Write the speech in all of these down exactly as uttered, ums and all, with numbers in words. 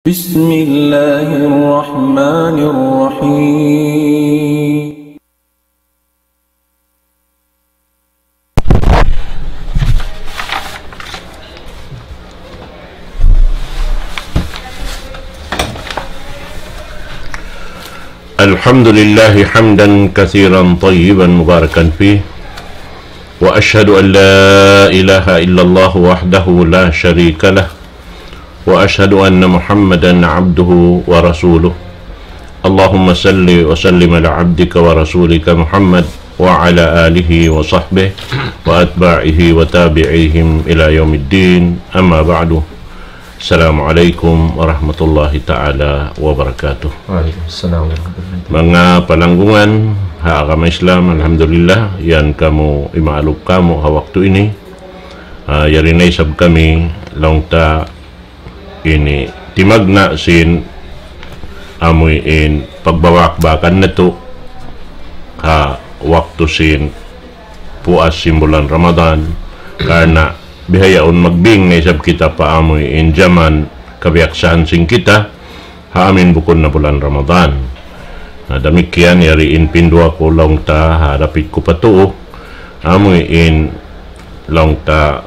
بسم الله الرحمن الرحيم. الحمد لله حمدا كثيرا طيبا مباركا فيه، وأشهد أن لا إله إلا الله وحده لا شريك له، وأشهد أن محمدا عبده ورسوله. اللهم صل وسلم على عبدك ورسولك محمد وعلى آله وصحبه وأتباعه وتابعيهم إلى يوم الدين. أما بعد. السلام عليكم ورحمة الله تعالى وبركاته. وعليكم السلام ورحمة الله. Manga palanggungan ha agama Islam, alhamdulillah, yan kamu imaaluk kamu ha waktu ini. Ah, yari na isab kami laung ta ini timagna' sin amuin pagbabakbakan natu' ha waktu sin puas sin bulan Ramadan, karna' bihaun magbing na isab kita pa amuin jaman kabiyaksahan sin kita ha amuin bukun na bulan Ramadan. Na damikkiyan yari in pinduwa ku laung ta ha dapit ku pa tuu, amuin laung ta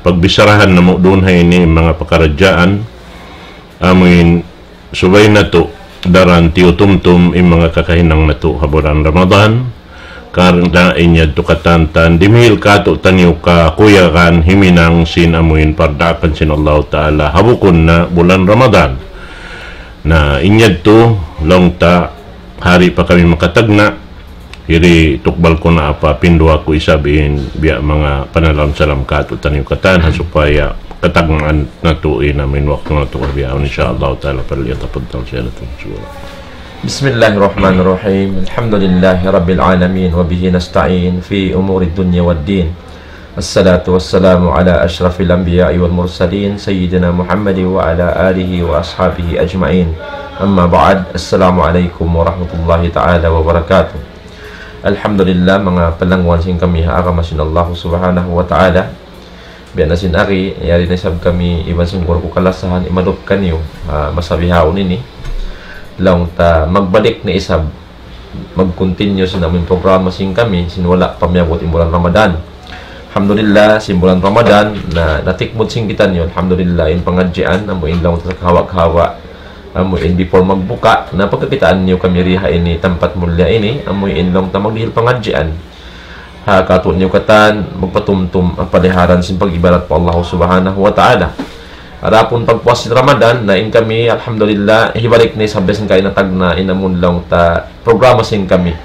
pagbisarahan namu' duun ha ini manga pakaradjaan, amuin subay natu' daran tiyutumtum in manga kakahinang natu' ha bulan Ramadan, karna' in yadtu katantan dimihil kātu'niyu kakuyagan himinang sin amuin pardaakan sin Allahu Ta'ala ha bukun na bulan Ramadan. Na in yadtu laung ta ha di' pa kami makatagna', yari tukbal ku na apa pinduwa ku isab in biya' manga panalaun salam kātu'niyu katan ha supaya katagnaan natu' in amuin waktu natu' ha bihaun, insya Allah Ta'ala. فليتفضل سيادة المشكورا. بسم الله الرحمن الرحيم. الحمد لله رب العالمين، وبه نستعين في أمور الدنيا والدين. الصلاة والسلام على أشرف الأنبياء والمرسلين، سيدنا محمد وعلى آله وأصحابه أجمعين. أما بعد، السلام عليكم ورحمة الله تعالى وبركاته. Alhamdulillah, manga palanggungan sin kami ha agama sin Allah Subhanahu wa Ta'ala. Biya' na sin ari, yari na isab kami iban sin guru ku kalasahan imalup kaniyu, ah, masa bihaun ini. Laung ta magbalik na isab, mag-continue sin amuin programa sin kami, sin wala' pa miyabut in bulan Ramadan. Alhamdulillah, sin bulan Ramadan, na, natikmud sin kitaniyu, alhamdulillah, in pangadjian, amuin laung ta kahawa-kahawa, amuin before magbuka, na pagkakitaan niyu kami di ha ini, tampat mulliya ini, amuin laung ta magdihil pangadjian. Ha, kātu'niyu katan, magpatumtum, ah, paliharan sin pag-ibadat pa Allah Subhanahu wa Ta'ala. Adapun pagpuas sin Ramadan, na in kami, alhamdulillah, hibalik na isab sin kaina tagna' in amun laung ta programa sin kami.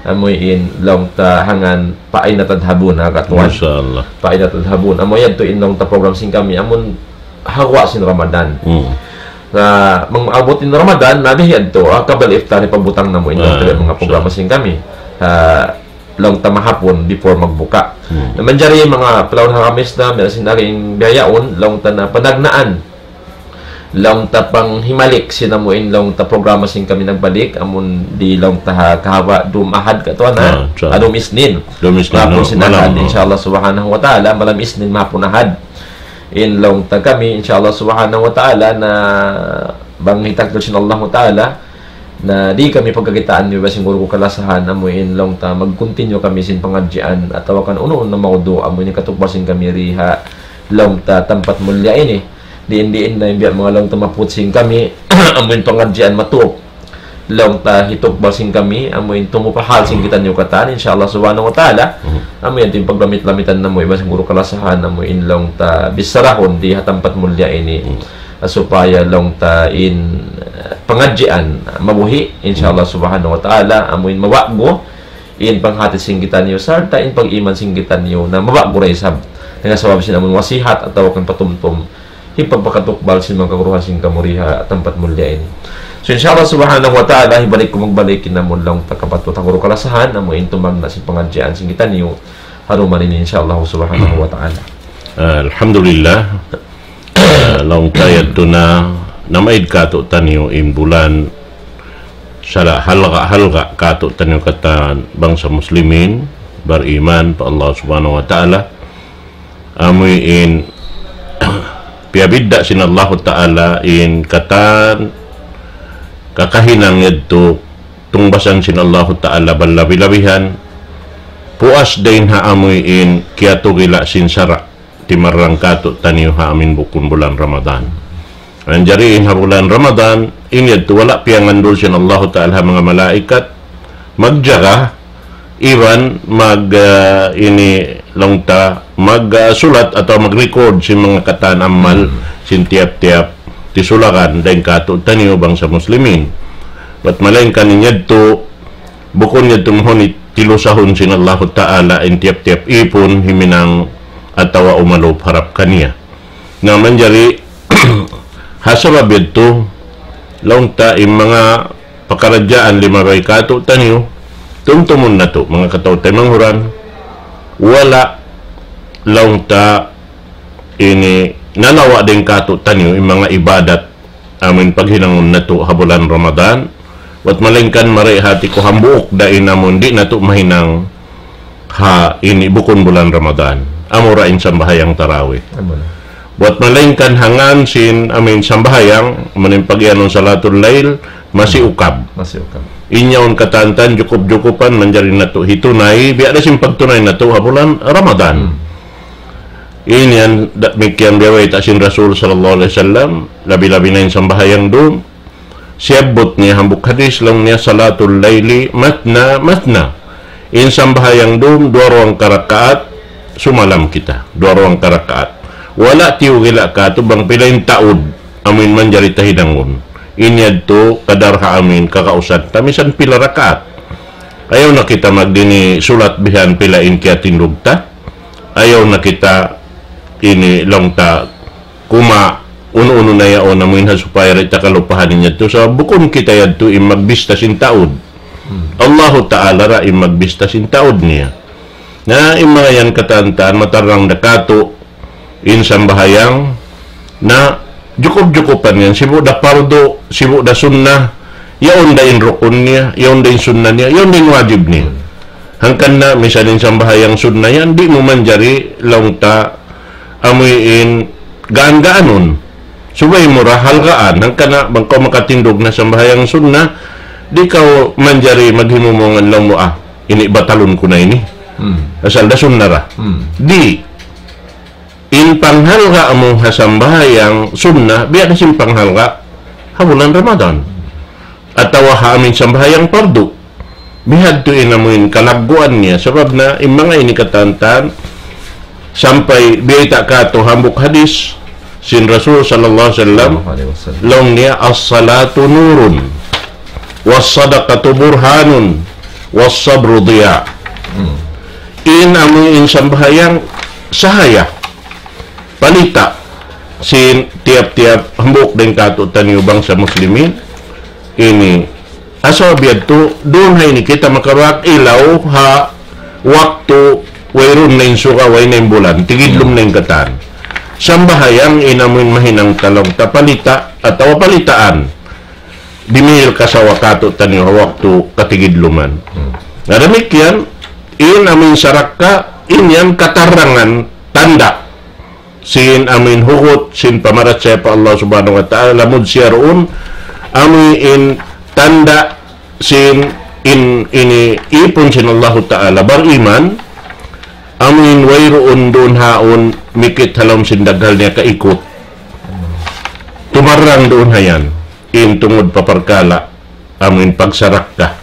Amuin laung ta hangkan فأين تذهبون, ha, katuan. Insya Allah. فأين تذهبون. Amu yadtu in laung ta program sin kami, amun hawa sin Ramadan. Hmm. Na, mag-abut in Ramadan, na biya' yadtu, ah, qabla iftar, pagbutang namu' in laung ta manga programa sin kami. Ah, laung ta mahapun before magbuka. Hmm. Na manjari manga palanggungan ha agama Islam, biya' sin ari bihaun, laung ta na panagnaan. Laung ta panghimalik sin amuin laung ta programa sin kami nagbalik, amun di laung ta ha kahawa dum Ahad katuan na, ah, insya Allah. Ah, dum Isnin. Dum Isnin, mahapun no? Sin Ahad, malam, no? Insya Allah Subhanahu wa Ta'ala, malam Isnin mahapun Ahad. In laung ta kami, insya Allah Subhanahu wa Ta'ala, na bang hitakdir sin Allah Ta'ala, na di kami pagkakitaan niyu iban sin guru ku kalasahan, amuin laung ta mag-continue kami sin pangadjian, atawa kan unu-unu na mawdu', amuin katukbal sin kami di ha laung ta tampat mulliya ini. Diin-diin na in biya' manga laung ta maput sin kami, amuin pangadjian matup. Laung ta hitukbal sin kami, amuin tumupahal sin kitaniyu katan, insya Allah Subhanahu wa Ta'ala. Mhm. Amuin in paglamit-lamitan namu' iban sin guru kalasahan, amuin laung ta bisarahun di ha tampat mulliya ini. Mhm. Ah, supaya laung ta in, ah, pangadjian mabuhi', insya Allah Subhanahu wa Ta'ala, amuin maba'gu in panghati sin kitaniyu, sarta' in pag-iman sin kitaniyu na maba'gu da isab. Dayn ha sabab sin amun wasihat atawa kan patumtum, hipagpakatukbal sin manga kaguruhan sin kamu di ha tampat mulliya ini. So, insya Allah Subhanahu wa Ta'ala, hibalik ku magbalik in amun laung ta kapatut ha guru kalasahan, amuin tumagna' sin pangadjian sin kitaniyu ha duman ini, insya Allah Subhanahu wa Ta'ala. Alhamdulillah. Ah, laung ta yadtu na, namaid kātu'niyu in bulan, sara' halga'-halga' kātu'niyu katan bangsa muslimin, bariman pa Allah Subhanahu wa Ta'ala. Amuin Piyabidda' sin Allahu Ta'ala in katan kakahinang yadtu tungbasan sin Allahu Ta'ala balabi-labihan, puas dayn ha amuin kiyatugila' sin sara' timarrang katu'taniyu ha amin bukun bulan Ramadan. Manjari in ha bulan Ramadan, in yadtu wala' piyangandul sin Allahu Ta'ala ha manga malaikat, magjaga, iban mag, ah, ini laung ta, mag, ah, sulat atawa mag-record sin manga katan amal sin tiyap-tiyap tisulakan dayn katu'taniyu bangsa muslimin. Bat malaingkan in yadtu, bukun yadtu mahunit tilusahun sin Allahu Ta'ala in tiyap-tiyap ipun himinang atawa umalup harap kaniya. Na manjari ha sabab yadtu, laung ta in manga pakaradjaan limabay katu'taniyu, tumtumun natu', manga kataw-taymanghuran, wala' laung ta ini nanawa' dayn katu'taniyu in manga ibadat amun paghinangun natu' ha bulan Ramadan, bat malaingkan mari hati ku hambuuk da in amun di' natu' mahinang ha ini bukun bulan Ramadan. Amura in sambahayang tarawih. Bat malaingkan hangkan sin amun sambahayang, amun pag-iyanun salatul layl, masi ukab. Masi ukab. In yaun katan-katan jukup-jukupan manjari natu' hitunay, biya' da sin pagtunay natu' ha bulan Ramadan. Ini yan, damikkiyan biya' bayta' sin Rasul sallallahu alayhi wasallam, labi-labi na in sambahayang dum. Siyabbut niya hambuuk hadis, laung niya, "Salatul layli matna matna." In sambahayang dum, duwa-ruwang karakaat, sumalam kita. Duwa-ruwang karakaat. Wala' tiyugila' katu' bang pila in taud amun manjari ta hinangun. In yadtu kadar ha amun kakausan ta, misan pila rakaat. Ayaw na kita magdini sulat bihan pila in kiyatindug ta. Ayaw na kita ini laung ta kuma unu-unu na yaun amuin ha supaya di' ta kalupahan in yadtu. Sabab bukun kita yadtu in magbista sin taud. Allahu Ta'ala ra in magbista sin taud niya. Na in manga yan katan-katan matarrang da katu' in sambahayang na jukup-jukupan yan. Sibu' da pardu, sibu' da sunnah, yaun da in rukun niya, yaun da in sunnah niya, yaun da in wajib niya. Hangkan na misan in sambahayang sunnah yan, di' mu manjari laung ta amuin gaan-gaanun. Subay mu ra halgaan. Hangkan na bang kaw makatindug na sambahayang sunnah, di' kaw manjari maghimumungan laung mu, "Ah, ini batalun ku na ini. Asal da sunnah ra." Di'. In panghalga' mu ha sambahayang sunnah, biya' da sin panghalga' ha bulan Ramadan. Atawa ha amin sambahayang pardu. Bihadtu in amuin kalagguan niya. Sabab na in manga ini katan-katan, sampay biyayta' katu' hambuuk hadis sin Rasul sallallahu alayhi wasallam, laung niya, "As-salatu nurun, was-sadaqatu burhanun, was-sabru diya." In amuin sambahayang sahaya, palita' sin tiyap-tiyap hambuuk dayn katu'taniyu bangsa muslimin. Ini asal biya' tu, duun ha ini kita makabak ilaw ha waktu wayruun na in suga, way na in bulan, tigidlum na in katan. Sambahayang in amuin mahinang ta laung ta palita' atawa palitaan. Dimihil kasawa katu'taniyu ha waktu katigidluman. Na damikkiyan, in amuin sarakka, in yan katarangan tanda' sin amuin hugut sin pamarachaya pa Allah Subhanahu wa Ta'ala, lamud siya duun, amuin tanda' sin in, ini ipun sin Allahu Ta'ala, bariman, amuin wayruun duun haun mikit ha lawm sin daghal niya kaikut. Tumarrang duun ha yan, in tungud pa parkala' amuin pagsarakka.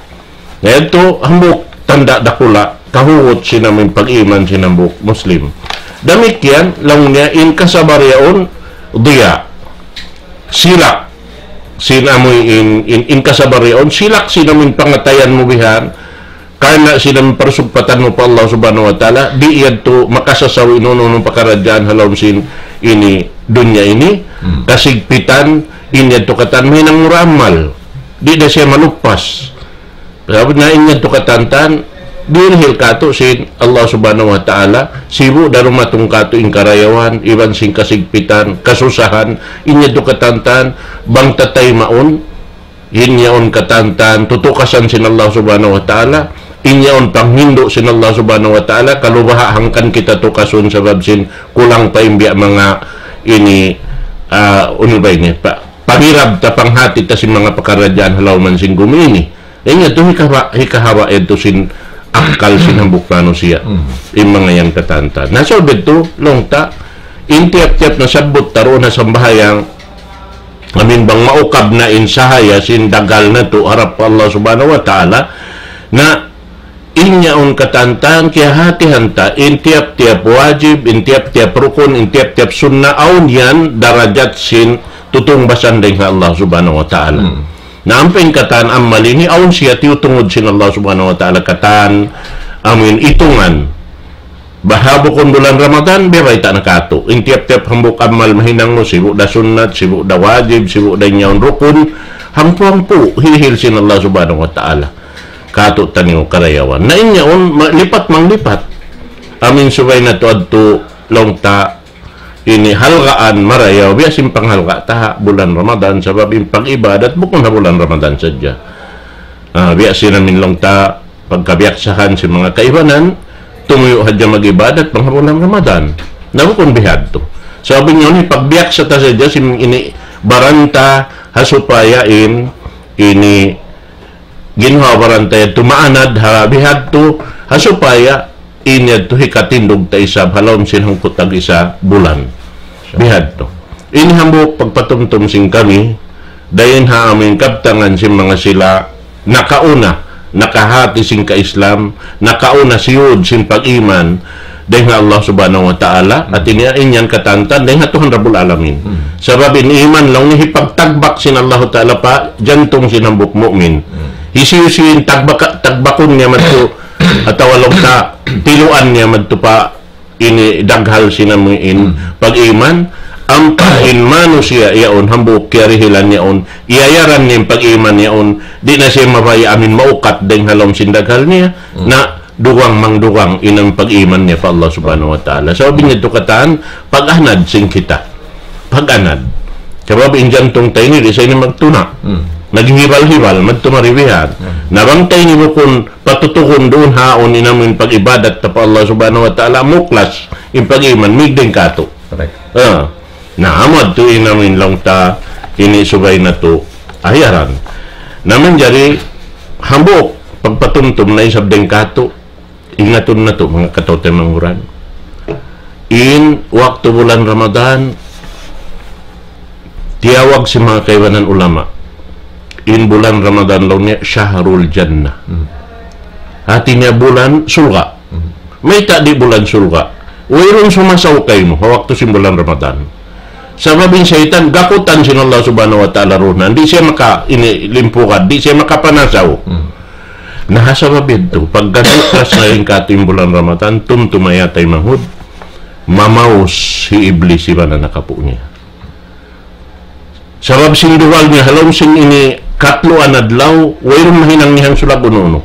Na yadtu hambuuk tanda' dakula', kahugut sin amuin pag-iman sin hambuuk Muslim. Damikkiyan, laung niya in kasabar yaun diya. Silak sin amuin, in, in kasabar yaun, silak sin amuin pangatayan mu bihan, karna' sin amuin parsugpatan mu pa Allah Subhanahu wa Ta'ala, di' yadtu makasasaw in unu-unu pakaradjaan ha lawm sin ini dunya ini, kasigpitan, in yadtu katan mahinang mura amal. Di' da siya malupas. Sabab na in yadtu katan-katan, dihil katu' sin Allah Subhanahu wa Ta'ala, sibu' da dumatung katu' in karayawan, iban sin kasigpitan, kasusahan, in yadtu katan-katan, bang ta taymaun, in yaun katan-katan, tutukasan sin Allah Subhanahu wa Ta'ala, in yaun panghindu' sin Allah Subhanahu wa Ta'ala, kalu baha' hangkan kita tukasun sabab sin kulang pa in biya' manga ini ah, unu ba ini, pa, pangirab ta, panghati ta sin manga pakaradjaan ha lawm sin gumi ini. Ini yadtu hikawa-, hikahawa yadtu sin akkal sin hambuuk manusiya'. In manga yan katantan. Na, so, bitu, laung ta, in tiyap-tiyap nasabbut ta duun ha sambahayang, amin bang maukab na in sahaya sin daghal natu' harap Allah Subhanahu wa Ta'ala, na in yaun katantan, kiyahatihan ta, in tiyap-tiyap wajib, in tiyap-tiyap rukun, in tiyap-tiyap sunnah, awn yan darajat sin tutungbasan dayn ha Allah Subhanahu wa Ta'ala. Na ampa in katan amal ini, awn siya tiyutungud sin Allah Subhanahu wa Ta'ala katan, amin itungan. Baha' bukun bulan Ramadan, biya' bayta' na katu'. In tiyap-tiyap hambuuk amal mahinang mu, sibu' da sunnat, sibu' da wajib, sibu' da in yaun rukun, hampu-hampu, hilhil sin Allah Subhanahu wa Ta'ala. Katu' taniyu karayawan. Na in yaun, ma-, lipat manglipat. Amin subay natu' adtu laung ta ini halgaan marayaw, biya' sin panghalga' ta ha bulan Ramadan, sabab in pag-ibadat bukun ha bulan Ramadan sadja. Ah, biya' sin amin laung ta pagkabiyaksahan sin manga kaibanan, tumuyu' hadja mag-ibadat bang ha bulan Ramadan. Na bukun bihadtu. Sabab in yaun ini pagbiyaksa ta sadja sin ini baran ta ha supaya in ini ginhawa-baran ta yadtu maanad ha bihadtu, ha supaya in yadtu hikatindug ta isab ha lawm sin hangpu' tag-isa bulan. Bihadtu. Ini hambuuk pagpatumtum sin kami, dayn ha amin kabtangan sin manga sila nakauna, nakahati sin ka-Islam, nakauna siyud sin pag-iman, dayn ha Allah Subhanahu wa Ta'ala, hati niya in yan katantan, dayn ha Tuhan Rabbul Alamin. Sabab in iman laung niya hipagtagbak sin Allah Ta'ala pa jantung sin hambuuk mu'min. Hisiyu-siyu in tagbaka-, tagbakun niya madtu, atawa laung ta, tiluan niya madtu pa ini daghal sin amuin pag-iman, ampa in manusiya' yaun, hambuuk kiyarihilan yaun, iyayaran niya in pag-iman yaun, di' na siya mabaya' amin maukat dayn ha lawm sin daghal niya, na dugang mangdugang in amuin pag-iman niya pa Allah Subhanahu wa Ta'ala. Sabab in yadtu katan, pag-anad sin kita. Pag-anad. Sabab in jantung ta ini, di' sa ini magtuna'. Naghihibal-hibal, madtu mari bihan. Na bang ta ini bukun patutugun duun ha yaun in amuin pag-ibadat ta pa Allah Subhanahu wa Ta'ala, muklas in pag-iman, migding katu'. Correct. Ah. Na, amu yadtu in amuin laung ta ini subay natu' ayaran. Na manjari hambuuk pagpatumtum na isab dayn katu', ingatun natu', manga kataw-taymanghuran. In waktu bulan Ramadan, tiyawag sin manga kaibanan ulama. In bulan Ramadan laung niya shahrul jannah. Hati niya bulan surga'. Mayta' di' bulan surga'? Wayruun sumasaw kaymu ha waktu sin bulan Ramadan. Sabab in saytan gakutan sin Allah Subhanahu wa Ta'ala duun. Di' siya maka ini limpugad, di' siya makapanasaw. Na ha sabab yadtu, pagka dumatung na in katu' in bulan Ramadan, tumtuma yatay manghud, mamaus hi Iblis iban anak apu' niya. Sabab sin dugal niya, ha lawm sin ini katluan adlaw, wayruun mahinang niya hangsulag unu-unu.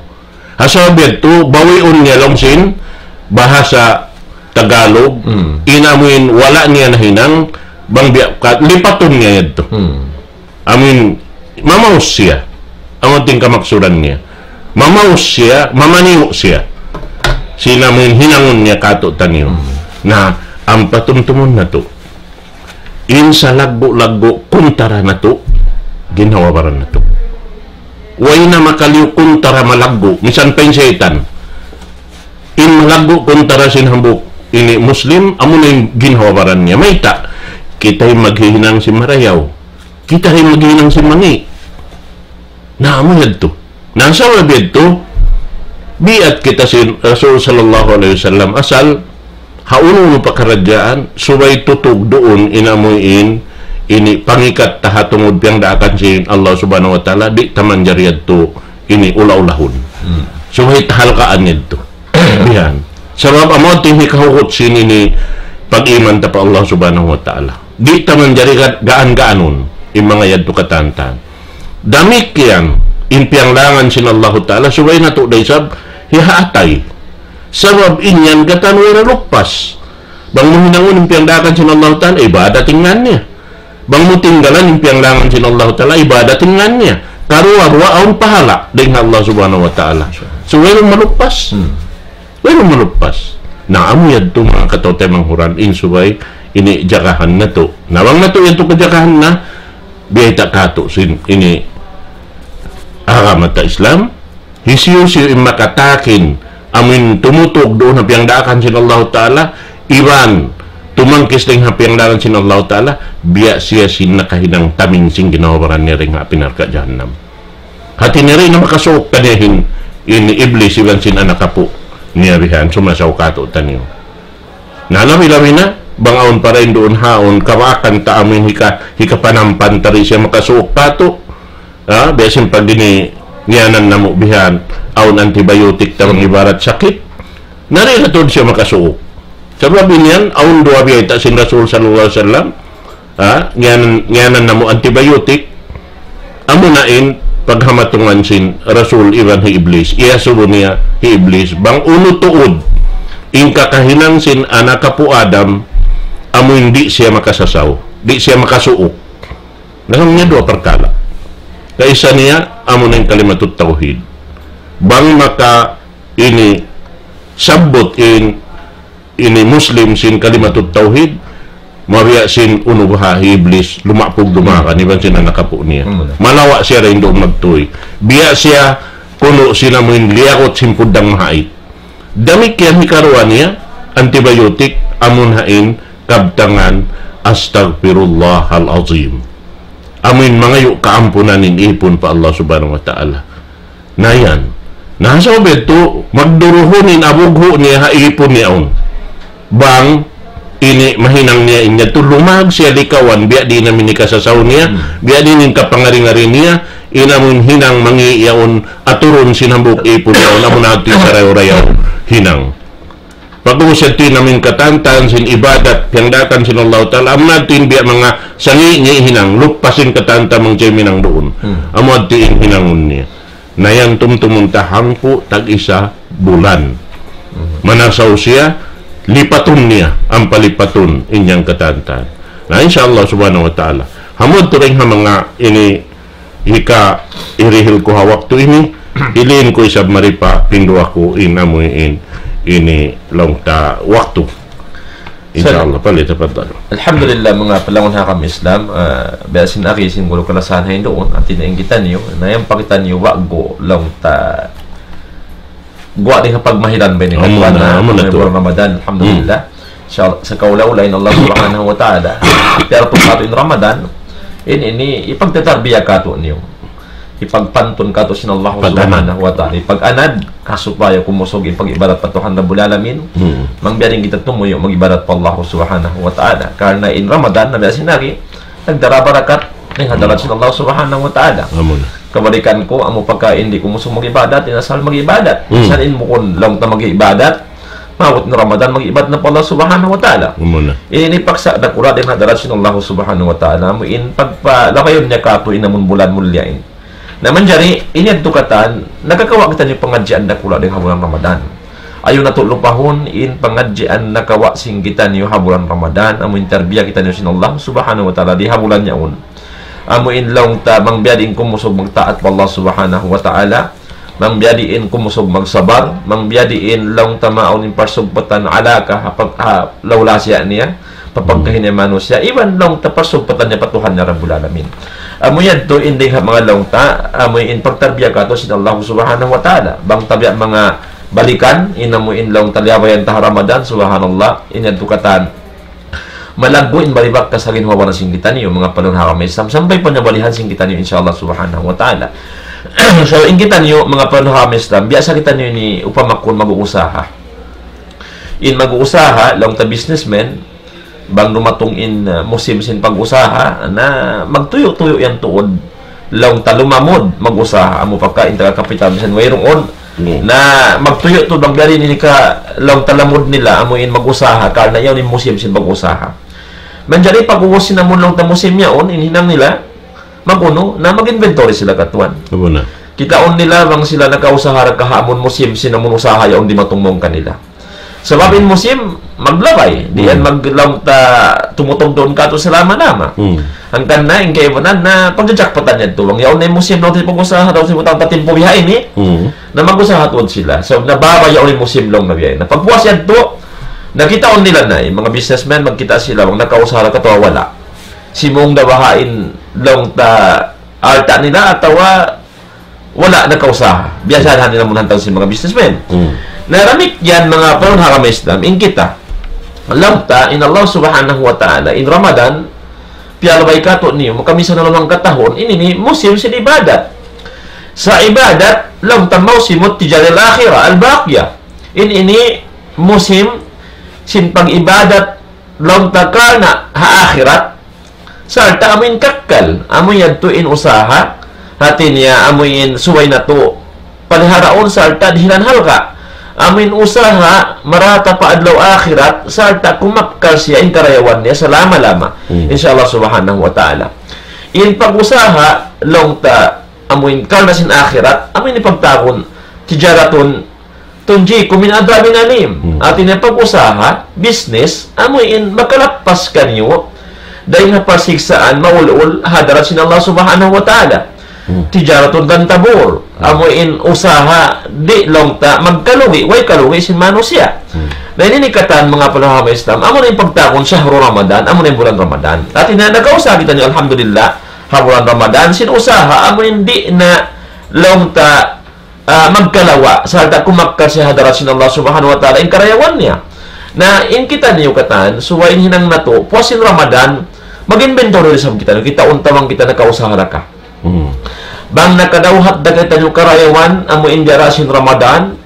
Ha sabab yadtu, bawiun niya laung sin bahasa Tagalog, in amuin wala' niya nahinang, bang biya' ka, lipatun niya yadtu. Amuin, mamaus siya. Amu in kamaksuran niya. Mamaus siya, mamaniyu' siya. Sin amuin hinangun niya katu' taniyu. Na, ampa tumtumun natu'. In salaggu'-laggu' kuntara natu', ginhawa-baran natu'. Way na makaliyu kuntara malaggu', misan pa in saytan. In malaggu' kuntara sin hambuuk ini Muslim, amuna in ginhawa-baran niya. Mayta', kita in maghihinang sin marayaw. Kita in maghihinang sin mangi'. Na, amu yadtu. Na, sabab yadtu, biya' kita sin Rasul sallallahu alayhi wasallam asal, ha unu-unu pakaradjaan, subay tutug duun in amuin, ini pangikat ta ha tungud piyagdaakan sin Allah Subhanahu wa Ta'ala, di' ta manjari yadtu, ini ula-ulahun. Subay ta halgaan yadtu. Bihan. Sabab amu in hikahugut sin ini pag-iman ta pa Allah Subhanahu wa Ta'ala. Di' ta manjari ga-, gaan-gaanun in manga yadtu katantan. Damikkiyan in piyanglangan sin Allahu Ta'ala, subay natu' da isab hihaatay. Sabab in yan katan way da luppas. Bang mu hinangun in piyangdaakan sin Allahu Ta'ala, ibadat in ngan niya. Bang mu tinggalan in piyanglangan sin Allahu Ta'ala, ibadat in ngan niya. Karuwa-ruwa awn pahala' dayn ha Allah Subhanahu wa Ta'ala. So, way da maluppas. Way da maluppas. Na, amu yadtu manga kataw-taymanghuran in subay ini jagahan natu'. Na bang natu' yadtu kajagahan na, biyayta' katu' sin ini agama ta Islam, hisiyu-siyu in makatakin, amuin tumutug duun ha piyangdaakan sin Allahu Ta'ala, iban tumangkis dayn ha piyangdaakan sin Allahu Ta'ala, biya' siya sin nakahinang tamin sin ginhawa-baran niya dayn ha api narka' jahannam. Hati niya di' na makasuuk kaniya in, in Iblis iban sin anak apu' niya bihan, sumasaw katu' taniyu. Na labi-labi na, bang awn pa dayn duun ha yaun, kabaakan ta amuin hika-, hikapanampan ta di' siya makasuuk katu'. Ha, biya' sin pag ini ngiyanan namu' bihan, awn antibiotic ta bang ibarat sakit. Na di' na tuud siya makasuuk. Sabab in yan, awn duwa biyayta' sin Rasul sallallahu alayhi wasallam, ha, ngiyanan, ngiyanan namu' antibiotic, amuna in paghamatungan sin Rasul iban hi Iblis. Iyasubu niya hi Iblis, bang unu tuud in kakahinang sin anak apu' Adam, amuin di' siya makasasaw, di' siya makasuuk. Laung niya duwa parkala'. Kaisa niya, amuna in kalimatut tawhid. Bang maka ini sabbut in ini Muslim sin kalimatut tawhid, mabiya' sin unu baha' hi Iblis, lumapug dumagan, iban sin anak apu' niya. Hmm. Malawa' siya dayn duun magtuy. Biya' siya kunu' sin amuin liyagut sin puddang mahait. Damikkiyan hikaruwa niya, antibiotic, amun ha in kabtangan, "Astaghfirullahal azim." Amuin mangayu' kaampunan in ipun pa Allah Subhanahu wa Ta'ala. Na yan. Na sa' bitu, magduruhun in abughu' niya ha ipun niya yaun. Bang, ini mahinang niya in yadtu lumag siya likawan, biya' diin in kasasaw niya, Hmm. biya' diin in kapangari-ngari niya, in amun hinang mangi' yaun, aturun sin hambuuk ipun yaun, amun hati sarayaw-rayaw hinang. Pag-ubus yadtu in amuin katantan sin ibadat, piyangdaakan sin Allah Ta'ala, amu na yadtu in biya' manga sangi' niya hinang, lupa sin katantan manjari minang duun. Hmm. Amu yadtu in hinangun niya. Na yan tumtumun ta hangpu' tag-isa bulan. Hmm. Manasaw siya, lipatun niya, ampa lipatun in yan katantan. Na insya Allah subhanahu wa ta'ala. Amu yadtu dayn ha manga ini hika irihil ku ha waktu ini, iliin ku isab mari pa pinduwa ku in amuin ini laung ta waktu. Insya Allah, pali tapaddal. Alhamdulillah, manga palangun ha agama Islam, ah, biya' sin agi sin guru kalasahan ha induun, hati niya in kitaniyu, na yan pa kitaniyu wa'gu laung ta guwa' di ha pagmahilan ba ini. Amu na, amu na tuud. Bulan Ramadan, alhamdulillah. Hmm. Sa, sa kaula-ula in Allah Subhanahu wa Ta'ala, piyartu katu' in Ramadan, in ini, ipagtatarbiya katu' niyu. Ipagpantun katu' sin Allah Subhanahu wa Ta'ala. Ipag-anad, ha supaya kumusug in pag-ibadat pa Tuhan Rabbul Alamin. Hmm. Bang biya' diin kita tumuyu' mag-ibadat pa Allah Subhanahu wa Ta'ala. Karna' in Ramadan, na biya' sin agi, nagdara barakat, dayn ha hadarat sin Allah Subhanahu wa Ta'ala. Amu na. Kabalikan ku, amu pagka di' kumusug mag-ibadat, di' na asal mag-ibadat. Hmm. Sa' in bukun laung ta mag-ibadat, maabut na Ramadan, mag-ibadat na pa Allah Subhanahu wa Ta'ala. Amu na. Ini paksa dakula' dayn ha hadarat sin Allah Subhanahu wa Ta'ala. Amu in pagpalagayun niya katu' in amun bulan mulliya ini. Na manjari, ini yadtu katan, nakakawa' kitaniyu pangadjian dakula' dayn ha bulan Ramadan. Ayaw natu' lupahun in pangadjian nakawa' sin kitaniyu ha bulan Ramadan, amu in tarbiya kitaniyu sin Allah Subhanahu wa Ta'ala di ha bulan yaun. Amu in laung ta, bang biya' diin kumusug magtaat pa Allah Subhanahu wa Ta'ala, bang biya' diin kumusug magsabar, bang biya' diin laung ta maawn in parsugpatan alaka ha pag-, ha lawlasiya niya, pa pagkahi niya manusiya', iban laung ta parsugpatan niya pa Tuhan niya Rabbul Alamin. Amu yadtu in dayn ha manga laung ta, amu in pagtarbiya katu' sin Allah Subhanahu wa Ta'ala. Bang ta biya' manga balikan, in amu in laung ta liyabayan ta ha Ramadan, subhanallah, in yadtu katan. Malaggu' in bali bakas ha ginhawa-baran sin kitaniyu, manga palangun ha agama Islam, sampay pa nabalihan sin kitaniyu, insya Allah Subhanahu wa Ta'ala. So, in kitaniyu, manga palangun ha agama Islam, biya' sa kitaniyu ini upama kunu' mag-uusaha. In mag-uusaha, laung ta businessman, bang dumatung in, uh, musim sin pag-usaha, na magtuyu'-tuyu' yan tuud laung ta lumamud mag-usaha, amu pagka in taga kapital, misan wayruun. Hmm. Na magtuyu' tuud bang biya' diin in hika laung ta lamud nila, amu in mag-usaha, karna' yaun in musim sin pag-usaha. Manjari pag-ubus sin amun laung ta musim yaun, in hinang nila, mag-unu, na mag-inventory sila katuan. Amu na. Kitaun nila bang sila nakausaha ra ka ha amun musim sin amun usaha yaun dimatung mawn kanila. Sabab in musim, maglabay. Di' yan maglaung ta tumutug duun katu' salama-lama. Hmm. Hangkan na, in kaibanan na, pagjajakpatan yadtu. Bang yaun na in musim laung ta pag-usaha, daw sin butang ta timpu bihaini, hmm, na mag-usaha tuud sila. Sabab nababaya' in musim laung na biya' ini. Na pagpuas yadtu, Nakita' nila na, in manga businessman, magkita' sila, bang nakausaha ka atawa wala'. Simūng da baha' in laung ta alta' nila atawa wala' nakausaha. Biya' sadja nila munhantang sin manga businessman. Hmm. Na damikkiyan manga panghu' ha agama Islam, in kita. Laung ta, in Allah Subhanahu wa Ta'ala, in Ramadan, piyalabay katu' niyu, makaminsan na lamang katahun, ini ini musim sin ibadat. Sa' ibadat, laung ta موسم التجارة الآخرة الباقية. In ini musim sin pag-ibadat laung ta karna' ha akhirat, sarta' amu in kakkal, amu yadtu in usaha, hati niya amu in subay natu' paliharaun sarta' dihilan halga'. Amu in usaha marata pa adlaw akhirat, sarta' kumakkal siya in karayawan niya salama-lama. Hmm. Insya Allah Subhanahu wa Ta'ala. In pag-usaha, laung ta, amu in karna' sin akhirat, amu in pagtawagun, تجارة تنجيكم من عذاب أليم. Hmm. Hati niya pag-usaha, business, amu in makalappas kaniyu dayn ha pasiksaan, maulul, ha hadarat sin Allah Subhanahu wa Ta'ala. Hmm. تجارة لن تبور. Hmm. Amu in usaha, di' laung ta magkalugi', way kalugi' sin manusiya'. Hmm. Na ini in katan manga panghu' ha agama Islam, amu na in pagtawagun شهر رمضان, amu na in bulan Ramadan. Hati niya, nakausaha kitaniyu, alhamdulillah, ha bulan Ramadan, sin usaha, amu in di' na laung ta ah, magkalawa', sarta' kumakkal sin hadarat sin Allah Subhanahu wa Ta'ala, in karayawan niya. Na, in kitaniyu katan, subay in hinang natu', puas sin Ramadan, mag-inventory isab kitaniyu, kitaun ta bang kita nakausaha da ka. Hmm. Bang nakadawhat da kitaniyu karayawan, amu in diyara sin Ramadan,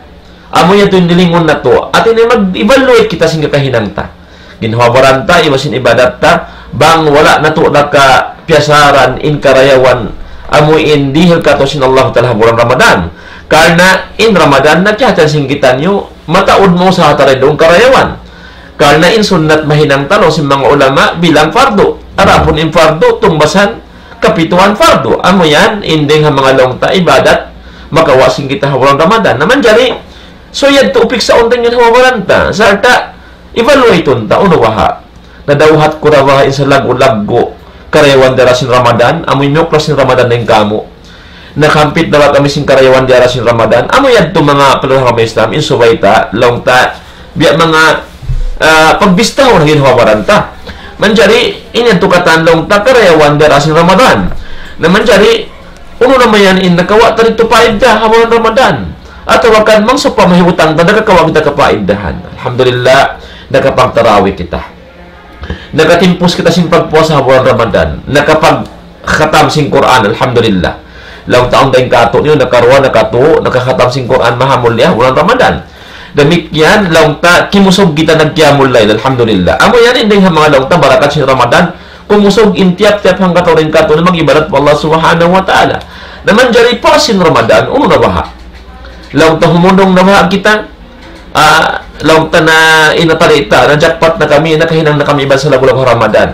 amu yadtu in dilingun natu', hati niya mag-evaluate kita sin kakahinang ta. Ginhawa-baran ta, iban sin ibadat ta, bang wala' natu' da ka piyasaran in karayawan, amu in dihil katu' sin Allah Ta'ala ha bulan Ramadan. Karna' in Ramadan nakiyahatihan sin kitaniyu, mataud mausaha ta dayn duun karayawan. Karna' in sunnat mahinang ta laung sin manga ulama bilang fardu. Adapun in fardu, tungbasan kapituan fardu. Amu yan, in dayng ha manga laung ta ibadat, makawa' sin kita ha bulan Ramadan. Na manjari, so yadtu piksaun ta in ginhawa-baran ta. Sarta', evaluate ta, unu baha'. Nadawhat ku da baha' in salaggu'-laggu' karayawan diyara sin Ramadan, amu in miyuklas sin Ramadan dayn kāmu'. Nakahampit da ba kami sin karayawan diyara sin Ramadan, amu yadtu manga panghu' ha agama Islam, in subay ta, laung ta, biya' manga, ah, pagbistahun ha ginhawa-baran ta. Manjari, in yadtu katan laung ta karayawan diyara sin Ramadan. Na manjari, unu na mayan in nakawa' ta didtu paidda ha bulan Ramadan. Atawa kan bang sawpama hiyutang ta, nakakawa' kita kapaidahan. Alhamdulillah, nakapagtarawih kita. Nakatimpus kita sin pagpuasa ha bulan Ramadan. Nakapagkhatam sin Qur'an, alhamdulillah. Laung ta awn dayn kātu'niyu, nakaruwa, nakatū, nakakhatam sin Qur'an, mahamulliya ha bulan Ramadan. Damikkiyan, laung ta, kimusug kita nagqiyamul layl, alhamdulillah. Amu yan in dayng ha manga laung ta, barakat sin Ramadan, kumusug in tiyap-tiyap hangkatau dayn kātu'niyu mag-ibadat pa Allah Subhanahu wa Ta'ala. Na manjari puas sin Ramadan, unu na baha'. Laung ta humundung na baha' kita, ah, laung ta na in paritaan, na jackpot na kami, nakahinang na kami ibadat salaggu'-laggu' ha Ramadan.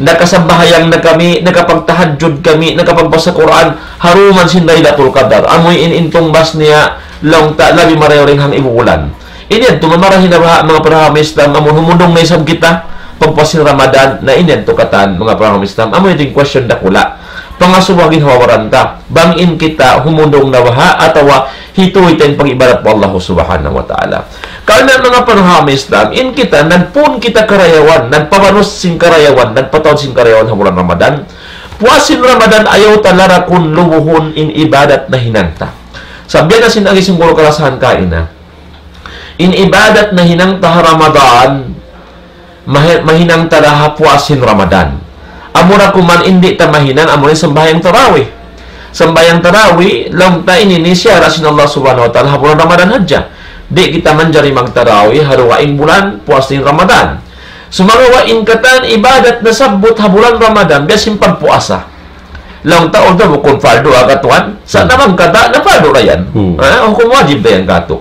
Nakasambahayang na kami, nakapagtahajjud kami, nakapagbasa Qur'an, ha dum sin Laylatul Qadar. Amu in, in tungbas niya, laung ta labi marayaw dayn ha ibu bulan. Ini yadtu mamarahi na baha' manga panghu' ha agama Islam, amun humundung na isab kita, pagpuas sin Ramadan, na ini yadtu katan manga panghu' ha agama Islam. Amu in question dakula'. Pangasubu ha ginhawa-baran ta. Bang in kita humundung na baha' atawa hituy ta in pag-ibadat pa Allah Subhanahu wa Ta'ala. Karna' manga panghu' ha agama Islam, in kita, nagpun kita karayawan, nagpabanus sin karayawan, nagpataud sin karayawan ha bulan Ramadan. Puas sin Ramadan, ayaw ta larakun lubuhun in ibadat nahinang ta. Sabab biya' na sin agi sin guru kalasahan kaina. In ibadat nahinang ta ha Ramadan, mahi-, mahinang ta da ha puas sin Ramadan. Amura kuman in di' ta mahinang, amura in sambahayang tarawih. Sambahayang tarawih, laung ta ini in siyara' sin Allah Subhanahu wa Ta'ala ha bulan Ramadan hadja. Di' kita manjari magtarawih ha dugaing bulan, puas sin Ramadan. Sumagawa' in katan ibadat nasabbut ha bulan Ramadan, biya' sin pagpuasa. Laung ta, although bukun fardu ha katuan, sa' na bang kata, na fardu da yan. Hmm. Ha? Hukum wajib da yan katu'.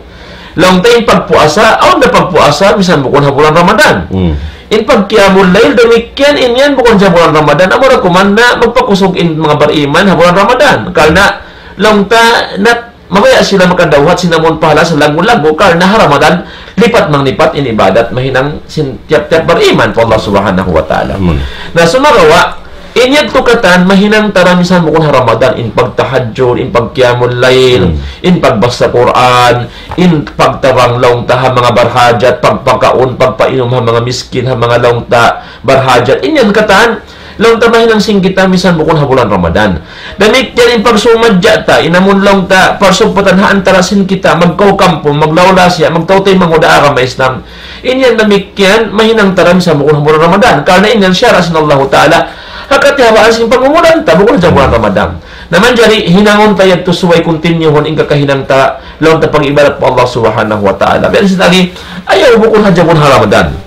Laung ta in pagpuasa, awn da pagpuasa, misan bukun ha bulan Ramadan. Hmm. In pagqiyamul layl, damikkiyan in yan bukun ha bulan Ramadan, amura kuman na magpakusug in manga bariman ha bulan Ramadan. Karna', laung ta, na mabaya' sila makadawhat sin amun pahala' salaggu'-laggu' karna' ha Ramadan, lipat-manglipat in ibadat mahinang sin tiyap-tiyap bariman pa Allah Subhanahu wa Ta'ala. Hmm. Na sumagawa', In yadtu katan, mahinang ta da misan bukun ha Ramadan, in pagtahajjud, in pagqiyamul layl, in pagbasa Qur'an, in pagtabang laung ta ha manga barhajat, pagpakaun, pagpainum ha manga miskin, ha manga laung ta barhajat. In yan katan, laung ta mahinang sin kita misan bukun ha bulan Ramadan. Damikkiyan in pagsumadja ta, in amun laung ta, parsugpatan ha antara sin kita, magkaukampung, maglaulasiya, magtautay manguda agama Islam. In yan damikkiyan, mahinang ta da misan bukun ha bulan Ramadan. Karna' in yan siyara' sin Allahu Ta'ala. Ha katihabaan sin pangumulan ta, bukun hadja bulan Ramadan. Na manjari, hinangun ta yadtu subay kuntinyuhun in kakahinang ta, laung ta pag-ibadat pa Allah Subhanahu wa Ta'ala. Biya' sin lagi', ayaw bukun hadja bulan Ramadan.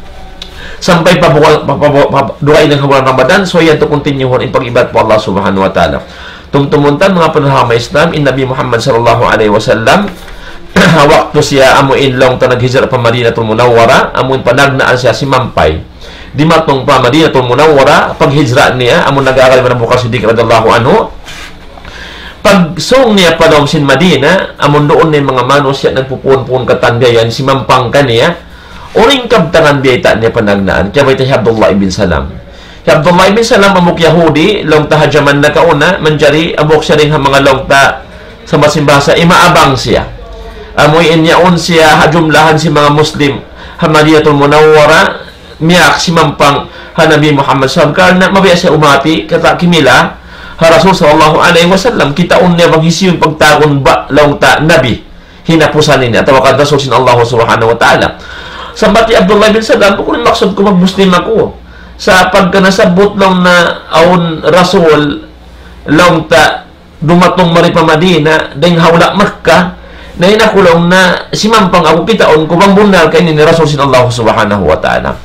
Sampay pa bukun, pa, pa, pa, pa, dugaing ha bulan Ramadan, subay yadtu kuntinyuhun in pag-ibadat pa Allah Subhanahu wa Ta'ala. Tumtumun ta manga pagkahi agama Islam, in Nabi Muhammad sallallahu alayhi wasallam, waktu siya amu in laung ta naghijra pa Madinatul Munawwara, amu in panagnaan siya simampay. Dimatung pa Madinatul Munawwara, paghijra niya, amu in nag-aaral man Abu Bakar Siddiq radiyallahu anhu. Pagsūng niya pa lawm sin Madina, amu duun na in manga manusiya' nagpupuun-puun katan biya' yan, simampang kaniya. Unu in kabtangan biyayta' niya panagnaan, kiyabayta' hi Abdullah ibn Salam. Hi Abdullah ibn Salam hambuuk Yahudi, laung ta ha jaman nakauna, manjari hambuuk siya dayn ha manga laung ta sambahasa, imaabang siya. Amu in yaun siya ha jumlahan sin manga Muslim, ha Madinatul Munawwara, miyaaksi mampang ha Nabi Muhammad sallallahu alayhi wasallam, karna' mabiya' siya umati, kata' kimila, ha Rasul sallallahu alayhi wasallam, kitaun niya bang hisiyu in pagtawagun ba, laung ta, Nabi. Hinapusan ini, atawa kan Rasul sin Allah Subhanahu wa Ta'ala. Sambat hi Abdullah bin Salam, bukun maksud ku mag-Muslim aku. Sa' pagka nasabbut laung na awn Rasul, laung ta dumatung mari pa Madina, dayn ha hula' Makkah, na in aku laung na simampang aku kitaun ku bang bunnal ka ini in Rasul sin Allah Subhanahu wa Ta'ala.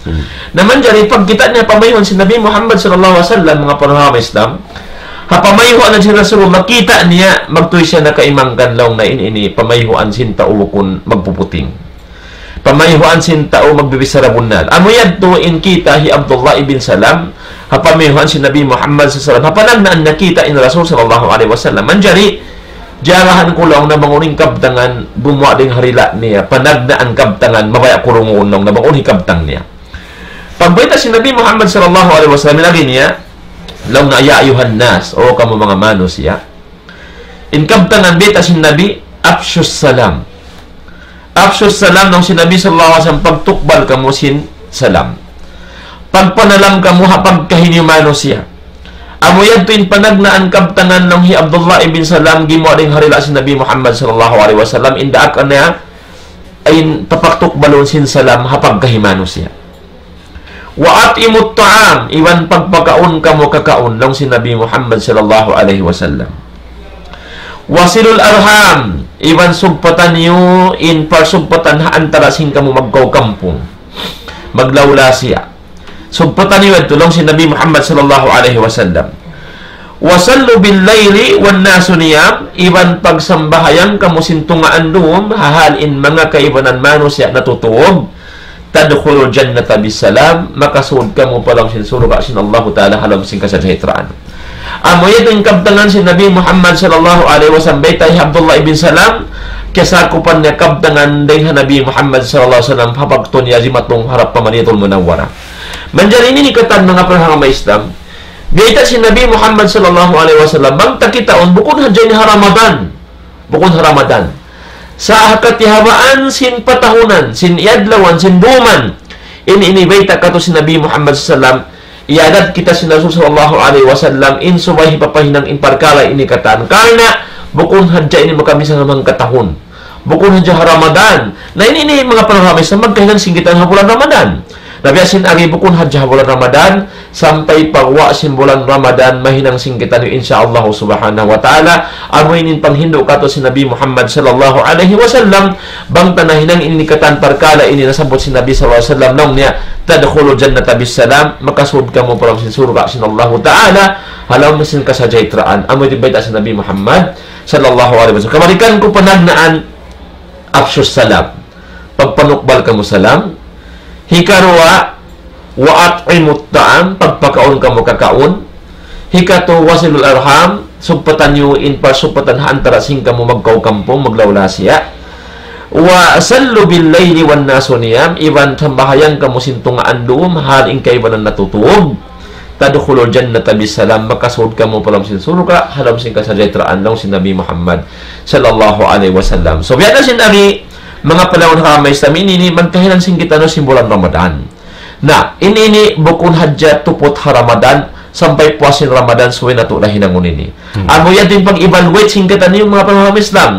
Na manjari pagkita' niya pamayhuan sin Nabi Muhammad sallallahu alayhi wasallam, manga pagkahi agama Islam, ha pamayhuan sin Rasulullah, kita' niya, magtuy siya nakaimangkan laung na in ini pamayhuan sin tau bukun magpuputing. Pamayhuan sin tau magbibichara bunnal. Amu yadtu in kita' hi Abdullah ibn Salam, ha pamayhuan sin Nabi Muhammad sallallahu alayhi wasallam, ha panagnaan niya kita' in Rasul sallallahu alayhi wasallam. Manjari, jarahan ku laung na bang unu in kabtangan, gumuwa' dayn ha dila' niya, panagnaan kabtangan, mabaya' ku dungugun laung na bang unu in kabtang niya. Pagbayta' sin Nabi Muhammad sallallahu alayhi wasallam, in agi niya, laung na, "Ya ayuhan nas, O kamu manga manusiya'." In kabtangan bayta' sin Nabi, "Afshus salam." "Afshus salam," laung sin Nabi sallallahu alayhi wasallam, "pagtukbal kamu sin salam. Pagpanalam kamu ha pagkahi niyu manusiya'." Amu yadtu in panagnaan kabtangan laung hi Abdullah ibn Salam gimuwa' dayn ha dila' sin Nabi Muhammad sallallahu alayhi wasallam, in daak niya, in papagtukbalun sin salam ha pagkahi manusiya'. "Wa at'imut ta'am," iban pagpakaun kamu kakaun, laung sin Nabi Muhammad sallallahu alayhi wasallam. "Wasilul arham," iban sugpatan niyu in parsugpatan ha antara sin kamu magkaukampung, maglaulasiya. Sugpatan niyu yadtu, laung sin Nabi Muhammad sallallahu alayhi wasallam. "Wa sallu bil layli wan nasu niyam," iban pagsambahayang kamu sin tungaan dum, ha hal in manga kaibanan manusiya' natutug. "Tadkhulul jannata bis salam," makasud kamu pa lawm sin surga' sin Allahu Ta'ala ha lawm sin kasajahitraan. Amu yadtu in kabtangan sin Nabi Muhammad sallallahu alayhi wasallam, bayta' hi Abdullah ibn Salam, kiyasakupan niya kabtangan dayn ha Nabi Muhammad sallallahu alayhi wasallam, ha waktu niya dimatung harap pa Madinatul Munawwara. Manjari ini katan manga pagkahi agama Islam, bayta' sin Nabi Muhammad sallallahu alayhi wasallam, bang ta kitaun, bukun hadja ini ha Ramadan. Bukun ha Ramadan. Sa' ha katihabaan sin patahunan, sin adlawan, sin duman. Ini, ini bayta' katu' sin Nabi Muhammad sallallahu alayhi wasallam, iyadat kita sin Rasul sallallahu alayhi wasallam, in subay hipapahinang in parkala' ini katan. Karna' bukun hadja ini makamisan ha manga tahun. Bukun hadja ha Ramadan. Na ini, ini manga pagkahi agama Islam, magkahinang sin kita ha bulan Ramadan. Na biya' sin agi bukun hadja ha bulan Ramadan, sampay pagguwa' sin bulan Ramadan, mahinang sin kitaniyu, insya Allah subhanahu wa ta'ala. Amu ini in panghindu' katu' sin Nabi Muhammad sallallahu alayhi wasallam, bang ta nahinang ini katan parkala' ini nasabbut sin Nabi sallallahu alayhi wasallam, laung niya, "Tadkhulul jannata bis salam," makasud kamu pa lawm sin surga' sin Allahu Ta'ala, ha lawm sin kasajahitraan. Amu ini bayta' sin Nabi Muhammad sallallahu alayhi wasallam. Kabalikan ku panagnaan, "Afshus salam." Pagpanukbal kamu salam. Hikaruwa, "Wa at'imut ta'am," pagpakaun kamu kakaun. Hikatu, "Wasilul arham," sugpatan niyu in parsugpatan ha antara sin kamu magkaukampung, maglaulasiya. "Wa sallu bil layli wan nasu niyam," iban sambahayang kamu sin tungaan dum, hal in kaibanan natutug. تدخلوا الجنة بسلام, makasud kamu pa lawm sin surga' ha lawm sin kasajahtraan, laung sin Nabi Muhammad sallallahu alayhi wasallam. So, biya' na sin agi, manga palangga' ha agama Islam ini, ini magkahinang sin kitaniyu sin bulan Ramadan. Na, ini, ini bukun hadja tuput ha Ramadan, sampay puas sin Ramadan, subay natu' da hinangun ini. Hmm. Amu yan in pag-evaluate sin kitaniyu, manga palangga' ha agama Islam.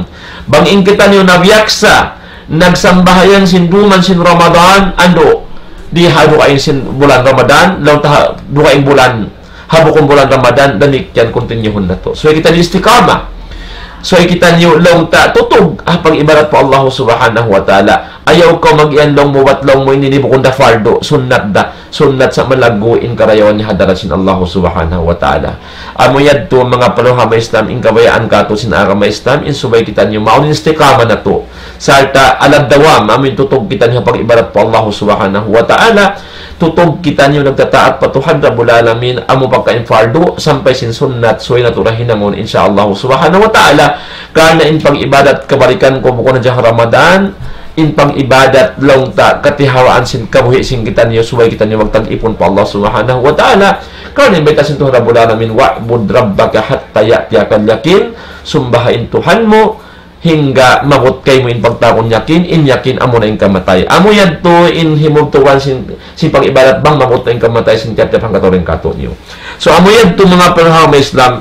Bang in kitaniyu nabiyaksa, nagsambahayang sin duman sin Ramadan, andu', di ha dugaing sin bulan Ramadan, laung ta ha dugaing bulan, ha bukun bulan Ramadan, damikkiyan continuehun natu'. So, kitaniyu istiqamah. So, kitaniyu laung ta tutug, ha pag-ibadat pa Allah Subhanahu wa Ta'ala. Ayaw kaw mag-iyan laung mu, bat laung mu ini, ini bukun da fardu, sunnat da. Sunnat sa' malaggu' in karayawan niya ha hadarat sin Allah Subhanahu wa Ta'ala. Amu yadtu manga palangga' ha agama Islam, in kabayaan katu' sin agama Islam, in subay kitaniyu mawn in istiqamah natu'. Sarta' ala dawam, amu in tutug kitaniyu ha pag-ibadat pa Allah Subhanahu wa Ta'ala, tutug kitaniyu nagtataat pa Tuhan Rabbul Alamin, amu pagka in fardu, sampay sin sunnat, subay natu' da hinangun, insya Allah Subhanahu wa Ta'ala, karna' in pag-ibadat kabalikan ku bukun hadja ha Ramadan, in pag-ibadat laung ta katihawaan sin kabuhi' sin kitaniyu, subay kitaniyu magtag-ipun pa Allah Subhanahu wa Ta'ala, karna' in bayta' sin Tuhan Rabbul Alamin, وَاعْبُدْ رَبَّكَ حَتَّى يَأْتِيَكَ الْيَقِينُ, sumbaha in Tuhan mu, hangga maabut kaymu in pagtawagun yakin, in yakin amuna in kamatay. Amu yadtu in himugtuan sin, sin pag-ibadat bang maabut in kamatay sin tiyap-tiyap hangkatau dayn kātu'niyu. So, amu yadtu manga palangga' ha agama Islam,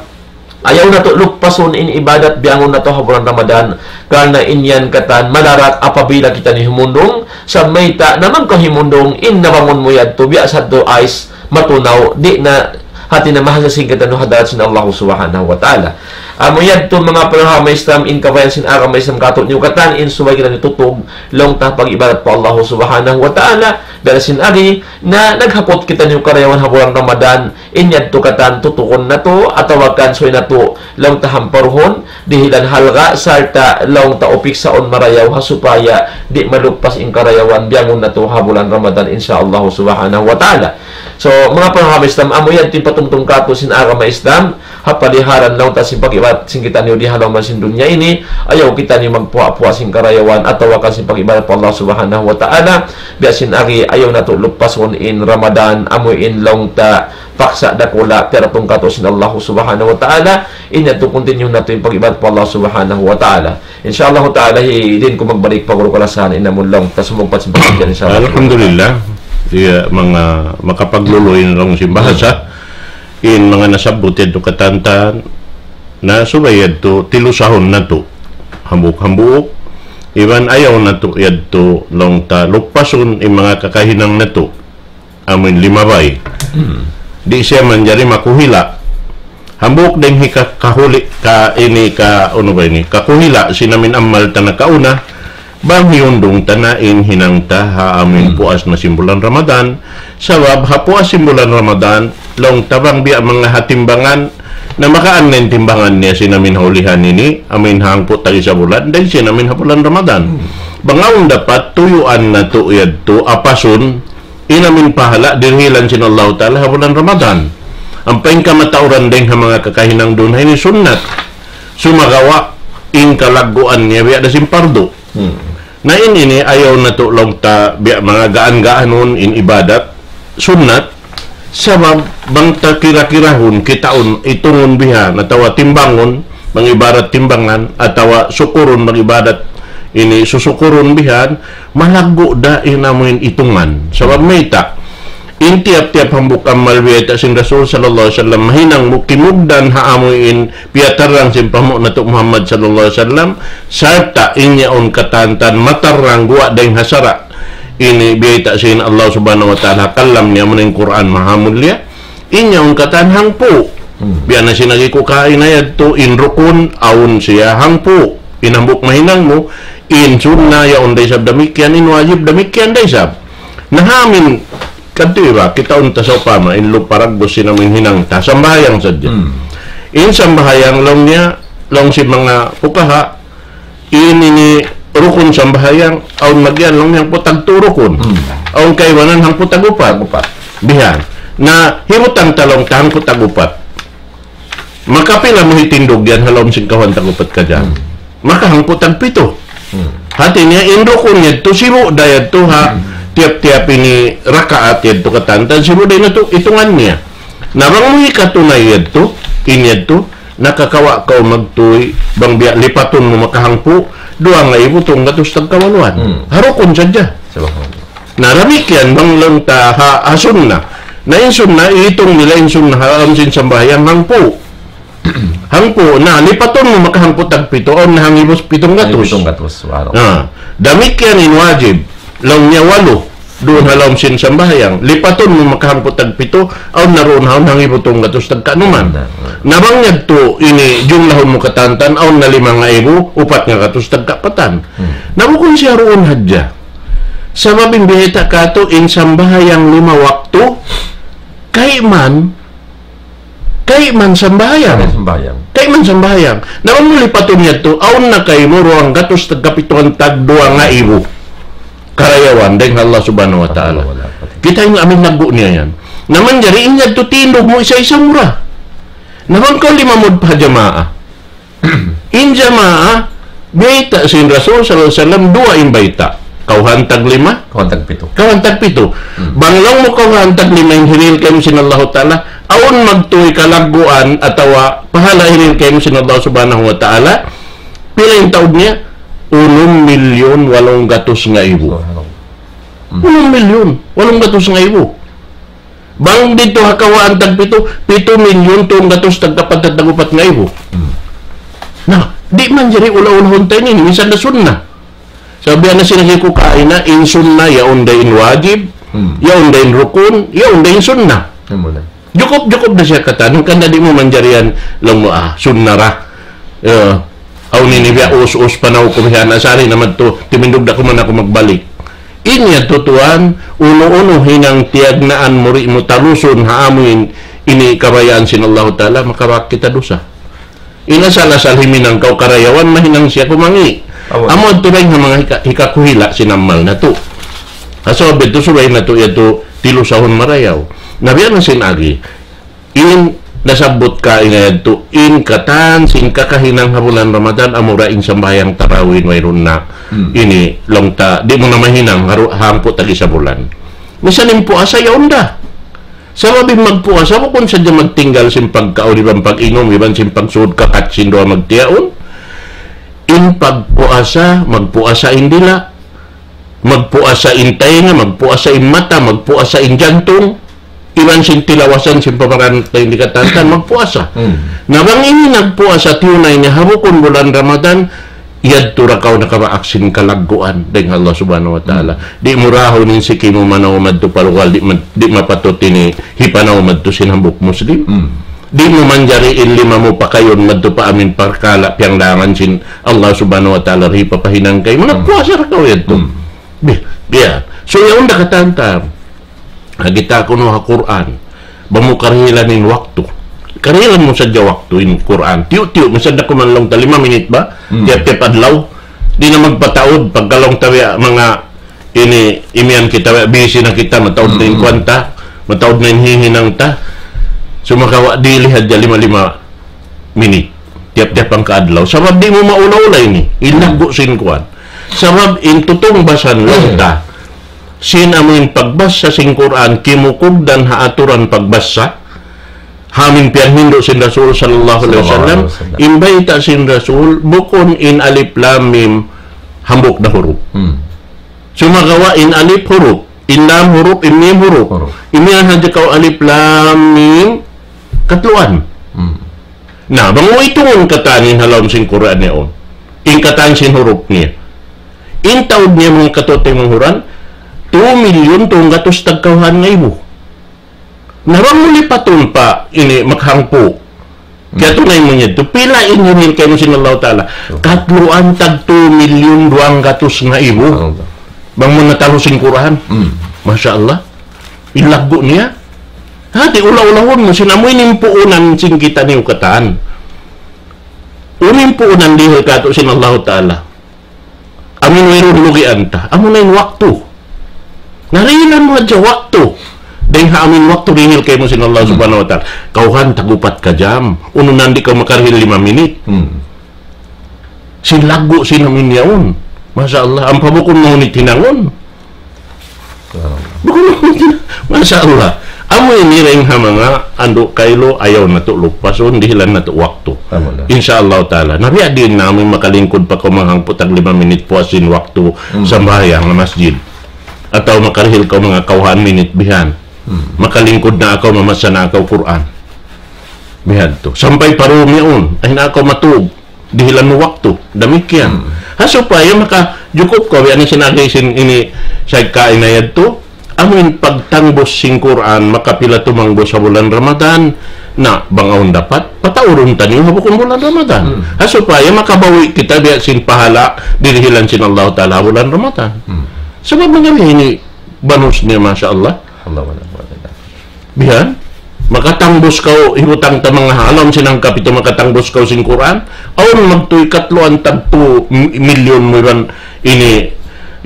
ayaw natu' luppasun in ibadat bihaun natu' ha bulan Ramadan, karna' in yan katan malarak apabila kitaniyu humundung, sa' mayta' na bang kaw humundung, in nabangun mu yadtu, biya' sadtu ais, matunaw, di' na hati na mahasasing kitaniyu ha hadarat sin Allah Subhanahu wa Ta'ala. Amu yadtu manga palangga' ha agama Islam, in kabayaan sin agama Islam kātu'niyu katan, in subay kitaniyu tutug, laung ta pag-ibadat pa Allah Subhanahu wa Ta'ala, dahil sin agi, na naghaput kitaniyu karayawan ha bulan Ramadan, in yadtu katan tutugun natu', atawa kan subay natu', laung ta hamparuhun, dihilan halga', sarta' laung ta upiksaun marayaw ha supaya di' maluppas in karayawan bihaun natu' ha bulan Ramadan, insya Allah Subhanahu wa Ta'ala. So, manga palangga' ha agama Islam, amu yan in patumtum kātu' sin agama Islam, ha paliharan laung ta sin pag-ibadat sin kitaniyu di ha lawm sin dunya ini, ayaw kitaniyu magpuwa'-puwa' sin karayawan, atawa kan sin pag-ibadat pa Allah Subhanahu wa Ta'ala, biya' sin agi, ayaw natu' luppasun in Ramadan, amu in laung ta paksa dakula', piyaratung kātu' sin Allah Subhanahu wa Ta'ala, in yadtu continue natu' in pag-ibadat pa Allah Subhanahu wa Ta'ala. Insya Allah Ta'ala, hi, di' ku magbalik pa guru kalasahan, in amun laung ta sumugpat sin pagkakian, insya Allah. Alhamdulillah. Iya, manga makapagluluy in laung sin bahasa, in manga nasabbut yadtu katantan, na subay yadtu tilusahun natu'. Hambuuk-hambuuk, iban ayaw natu' yadtu laung ta luppasun in manga kakahinang natu'. Amu in limabay. Hmm. Di' siya manjari makuhila'. Hambuuk dayn ha ka-, kahuli', ka ini, ka, unu ba ini? Kakuhila', sin amu in amal ta nakauna, bang hiyundung ta na in hinang ta ha amu in Hmm. puas na sin bulan Ramadan. Sabab ha puas sin bulan Ramadan, laung ta bang biya' manga ha timbangan, na makaan na in timbangan niya sin amu in ha ulihan ini, amu in hangpu' tag-isa bulan, dayn sin amu in ha bulan Ramadan. Hmm. Bang awn dapat tuyuan natu' yadtu, apasun, in amu in pahala' dirihilan sin Allah Ta'ala ha bulan Ramadan. Ampa in kamatauran dayn ha manga kakahinang duun ha ini sunnat. Sumagawa' in kalagguan niya biya' da sin pardu. Hmm. Na in ini ayaw natu' laung ta biya' manga gaan-gaanun in ibadat, sunnat, sabab bang ta kira-kirahun, kitaun, itungun bihan, atawa timbangun, bang ibarat timbangan, atawa sukurun, bang ibarat ini susukurun bihan, malaggu' da in amu in itungan. Sabab mayta', in tiyap-tiyap hambuuk amal biyayta' sin Rasul sallallahu alayhi wasallam, mahinang mu kimugdan ha amu in piyatarrang sin panghu' natu' Muhammad sallallahu alayhi wasallam, sarta' in yaun katantan matarrang guwa' dayn ha sara'. Ini biyayta' sin Allah Subhanahu wa Ta'ala, kalam niya amu in Qur'an maha mulia. In yaun katan hangpu'. Hmm. Biya' na sin agi ku kaina yadtu, in rukun, awn siya hangpu'. In hambuuk mahinang mu, in sunna, yaun da isab damikkiyan, in wajib damikkiyan da isab. Na amu in, kadtu iba, kitaun ta sawpama, in lupa ragus sin amu in hinang ta, sambahayang sadja. Hmm. In sambahayang laung niya, laung sin manga pukaha, in ini rukun sambahayang, awn magiyan laung niya hangpu' tagtu rukun. Hmm. Awn kaibanan hangpu' tagupat. Tagupat. Bihan. Na hibutang ta laung ta hangpu' tagupat. Makapila mu hitindug yan ha lawm sin kawhaan tagupat ka dyan? Hmm. Makahangpu' tagpitu. Hmm. Hati niya, in rukun yadtu, sibu' da yadtu ha, Hmm. tiyap-tiyap ini rakaat yadtu katantan, sibu' da yadtu itungan niya. Na bang mu hikatunay yadtu, in yadtu, nakakawa' kaw magtuy, bang biya' lipatun mu makahangpu', duwa ngaibu tunggatus tagkawaluan. Hmm. Ha rukun sadja. Subhanallah. Na damikkiyan bang laung ta ha, ha sunna. Na in sunna, itung nila in sunna, ha lawm sin sambahayang hangpu'. Hangpu', na lipatun mu makahangpu' tagpitu, awn na hangibu pitunggatus. Hangibu pitunggatus, subhanallah. Na, damikkiyan in wajib, laung niya walu, duun ha lawm sin sambahayang. Lipatun mu makahangpu' tagpitu, awn na duun ha hangibu tunggatus tagkaunuman. Na, na. Na bang yadtu, ini, jumlahun mu katantan, awn na lima ngaibu, upat ngagatus tagkaupatan. Hmm. Na bukun siya duun hadja. Sabab in biyayta' katu', in sambahayang lima waktu, kayman, kayman sambahayang. Kayman sambahayang. Kayman sambahayang. Na bang mu lipatun yadtu, awn na kaymu duwanggatus tagkapituan tagduwa ngaibu. Karayawan, dayn ha Allah Subhanahu wa Ta'ala. Kita' in amin nagbu niya yan. Na manjari in yadtu tindug mu isa-isa mu ra. Na bang kaw limamud pa jamaa. In jamaa, bayta' sin Rasul sallallahu alayhi wasallam, duwa in bayta'. Kawhaan tag lima. Kawhaan tag pitu. Kawhaan tag pitu. Hmm. Bang laung mu kawhaan tag lima in hinil kaymu sin Allahu Ta'ala, awn magtuy kalagguan atawa pahala hinil kaymu sin Allah Subhanahu wa Ta'ala, pila in taud niya? Unum milyun walung gatus ngaibu. Subhanallah. Hmm. Unum milyun walung gatus ngaibu. Bang didtu ha kawhaan tag pitu, pitu milyun tunggatus tagkapat tag upat ngaibu. Hmm. Na, di' manjari ula-ulahun ta ini, minsan na sunna. Sabab na sin agi ku kaina, in sunna, yaun da in wajib, hmm, yaun da in rukun, yaun da in sunna. Amu na. Jukup, jukup da siya katan, hangkan na di' mu manjarihan, laung mu, ah, sunna ra. Ya. Awn ini biya' us-us panaw ku bihan, asari na madtu, timindug da kuman aku magbalik. In yadtu tuwan, unu-unu hinang tiyagnaan mu di' mu talusun ha amu in, ini kabayaan sin Allahu Ta'ala, makabak kita dusa. In asal-asal himinang kaw karayawan, mahinang siya kumangi'. Awa. Amu yadtu dayn ha manga hika-, hikakuhila' sin amal natu'. Asal bitu subay natu' yadtu tilusahun marayaw. Na biya' na sin agi. In nasabbut kaina yadtu, in katan sin kakahinang ha bulan Ramadan, amura in sambahayang tarawih wayruun na. Hmm. Ini, laung ta, di' mu na mahinang, haru-, hangpu' tag isa bulan. Misan in puasa, yaun da. Sabab in magpuasa, bukun sadja magtinggal sin pagkaun, iban pag-inum, iban sin pagsud kakat sin duwa magtiyaun. In pagpuasa, magpuasa in dila', magpuasa in taynga, magpuasa in mata, magpuasa in jantung, iban sin tilawasan sin pamaran ta in di' katantan, magpuasa. Hmm. Na bang ini nagpuasa tiyunay niya ha bukun bulan Ramadan, yadtu ra kaw nakabaak sin kalagguan dayn ha Allah Subhanahu wa Ta'ala. Hmm. Di' mu rahun in siki mu manaw madtu pa lugal, di' ma-, di' mapatut ini hipanaw madtu sin hambuuk Muslim. Hmm. Di' mu manjari in lima mu pakayun madtu pa amin parkala' piyanglangan sin Allah Subhanahu wa Ta'ala, hipapahinang kaymu. Hmm. Nagpuasa ra kaw yadtu. Hmm. Bi-, biya'. So, yaun da katantan. Agi ta kunu' ha Qur'an. Bang mu karihilan in waktu. Karihilan mu sadja waktu in Qur'an. Tiyu'-tiyu', misan da kuman laung ta lima minit ba? Hmm. Tiyap-tiyap adlaw. Di' na magpataud, pagka laung ta biya' manga ini, imiyan kita, busy na kita, mataud na in kuwan ta, mataud na in hihinang ta. Sumagawa', dili hadja lima-lima minit. Tiyap-tiyap hangka adlaw. Sabab di' mu maula-ula ini. In laggu' sin kuwan. Sabab in tutungbasan laung ta. Sin amu in pagbasa sin Qur'an, kimukugdan ha aturan pagbasa. Ha amu in piyanhindu' sin Rasul sallallahu alayhi wasallam. Sallallahu alayhi wasallam. In bayta' sin Rasul, bukun in alif lam mim hambuuk da hurup. Hmm. Sumagawa' in alif hurup, in lam hurup, in mim hurup. Hurup. Imiyan hadja kaw alif lam mim katluan. Hmm. Na, bang mu itungun katan in ha lawm sin Qur'an yaun. In katan sin hurup niya. In taud niya manga kataymanghuran, two million tunggatus tagkawhaan ngaibu. Na bang mu lipatun pa ini maghangpu'. Hmm. Kiyatunay mu niya tu, pila in hinil kaymu sin Allahu Ta'ala? Hmm. Katluan tag two million duwanggatus ngaibu. Allah. Bang mu natalus in Qur'an. Hmm. Masha Allah. In laggu' niya. Hati ula-ulahun mu, sin amu in puunan sin kitaniyu katan. Unu in puunan dihil katu' sin Allahu Ta'ala. Amu in wayruun lugian ta. Amu na in waktu. Narihilan mu hadja waktu. Dayng ha amu in waktu dihil kaymu sin Allah, hmm, Subhanahu wa Ta'ala. Kawhaan tag upat ka jam. Unu na di' kaw makarihil lima minit. Hmm. Sin laggu' sin amu in yaun. Masha Allah. Ampa bukun mahunit hinangun. Subhanallah. Bukun mahunit hinangun. Masha Allah. Amu ini dayn ha manga andu' kailu, ayaw natu' lupasun, dihilan natu' waktu. Amu na. Insya Allah Ta'ala. Na biya' diin na amu in makalingkud pa kaw manga hangpu' tag lima minit puas sin waktu sambahayang ha masjid. Atawa makarihil kaw manga kawhaan minit bihan. Makalingkud na kaw, mamassa na kaw Qur'an. Bihan tu. Sampay pa dum yaun. Ay na kaw matug. Dihilan mu waktu. Damikkiyan. Ha supaya makajukup kaw, biya' na sin agi sin ini sa kainayad tu. Amu in pagtangbus sin Qur'an, makapila tumangbus ha bulan Ramadan. Na, bang awn dapat, pataurun taniyu ha bukun bulan Ramadan. Ha supaya makabawi kita biya' sin pahala dirihilan sin Allah Ta'ala ha bulan Ramadan. Sabab manga ini, banus niya, masya Allah. Allahu Akbar. Bihan, makatangbus kaw, hibutang ta manga ha lawm sin hangkap itu, makatangbus kaw sin Qur'an, awn magtuy katluan tag two million mu iban ini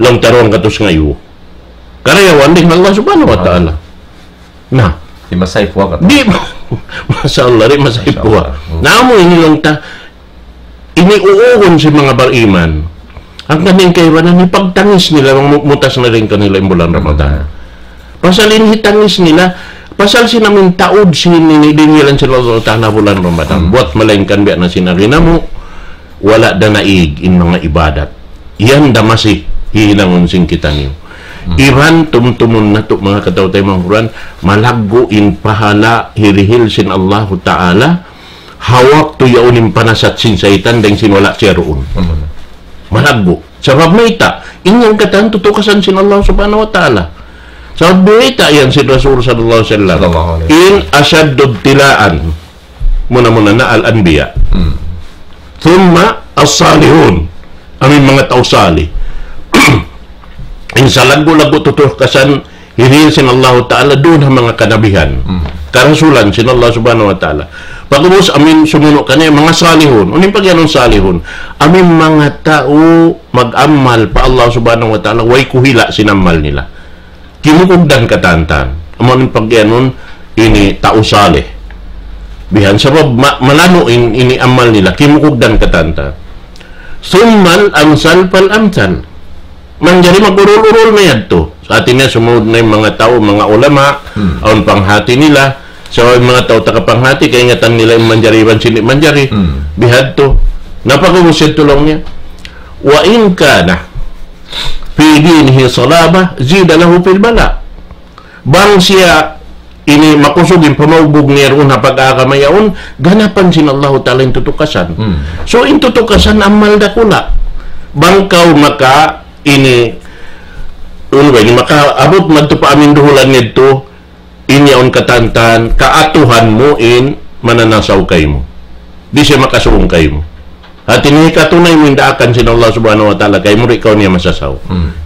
laung ta duwang gatus ngaibu. Karayawan dayn ha Allah Subhanahu wa Ta'ala. Na. Di' masaypuwa ka. Di', masya Allah, di' masaypuwa. Masya Allah. Na amu ini laung ta, ini uukun sin manga bariman. Hangkan in kaibanan, hipagtangis nila, bang mu-, mutas na dayn kanila in bulan Ramadan. Pasal in hitangis nila, pasal sin amu in taud sin ini dihilan sin Allah Ta'ala bulan Ramadan. Buat malaingkan biya' na sin agi namu', wala' da naig in manga ibadat. Yan da masi hihinangun sin kitaniyu. Iban tumtumun natu' manga kataw-taymanghuran, malaggu' in pahala hirihil sin Allahu Ta'ala, ha waktu yaun in panasat sin saytan dayn sin wala' siya duun. Malaggu'. Sabab mayta', in yan katan tutukasan sin Allah Subhanahu wa Ta'ala. Sabab mayta' yan sin Rasul sallallahu alayhi wasallam. Sallallahu alayhi wasallam. In ashaddu ibtila'an. Muna-muna na al-anbiya. Thumma as-salihun. Amu in manga tau salih. In salaggu'-laggu' tutukasan, hirihil sin Allahu Ta'ala duun ha manga kanabihan. Karasulan sin Allah Subhanahu wa Ta'ala. Pag'ubus amu in sumunu' kaniya, manga salihun. Unu in pagiyanun salihun? Amu in manga tau mag-amal pa Allah Subhanahu wa Ta'ala, way kuhila' sin amal nila. Kimukugdan katantan. Amu in pagiyanun ini tau salih. Bihan sabab ma-, malanu' in, ini amal nila. Kimukugdan katantan. Summal amsal fal amsal. Manjari mag-urul-urul na yadtu. Sa' hati niya sumud na in manga tau, manga ulama, awn panghati nila. Sa' in manga tau taga panghati, kaingatan nila in manjari iban sin di' manjari. Bihadtu. Na pag'ubus yadtu laung niya. Wa in kana fi dinihi salaba, zida lahu fil bala. Bang siya ini makusug in pamaugbug niya duun ha pag-agama yaun, ganapan sin Allahu Ta'ala in tutukasan. So, in tutukasan amal dakula'. Bang kaw maka ini, unu ba ini, makaabut madtu pa amin duhulan ngadtu, in yaun katantan, kaatuhan mu in mananasaw kaymu. Di' siya makasuung kaymu. Hati niya hikatunay mu in daakan sin Allah Subhanahu wa Ta'ala kaymu, di' kaw niya masasaw.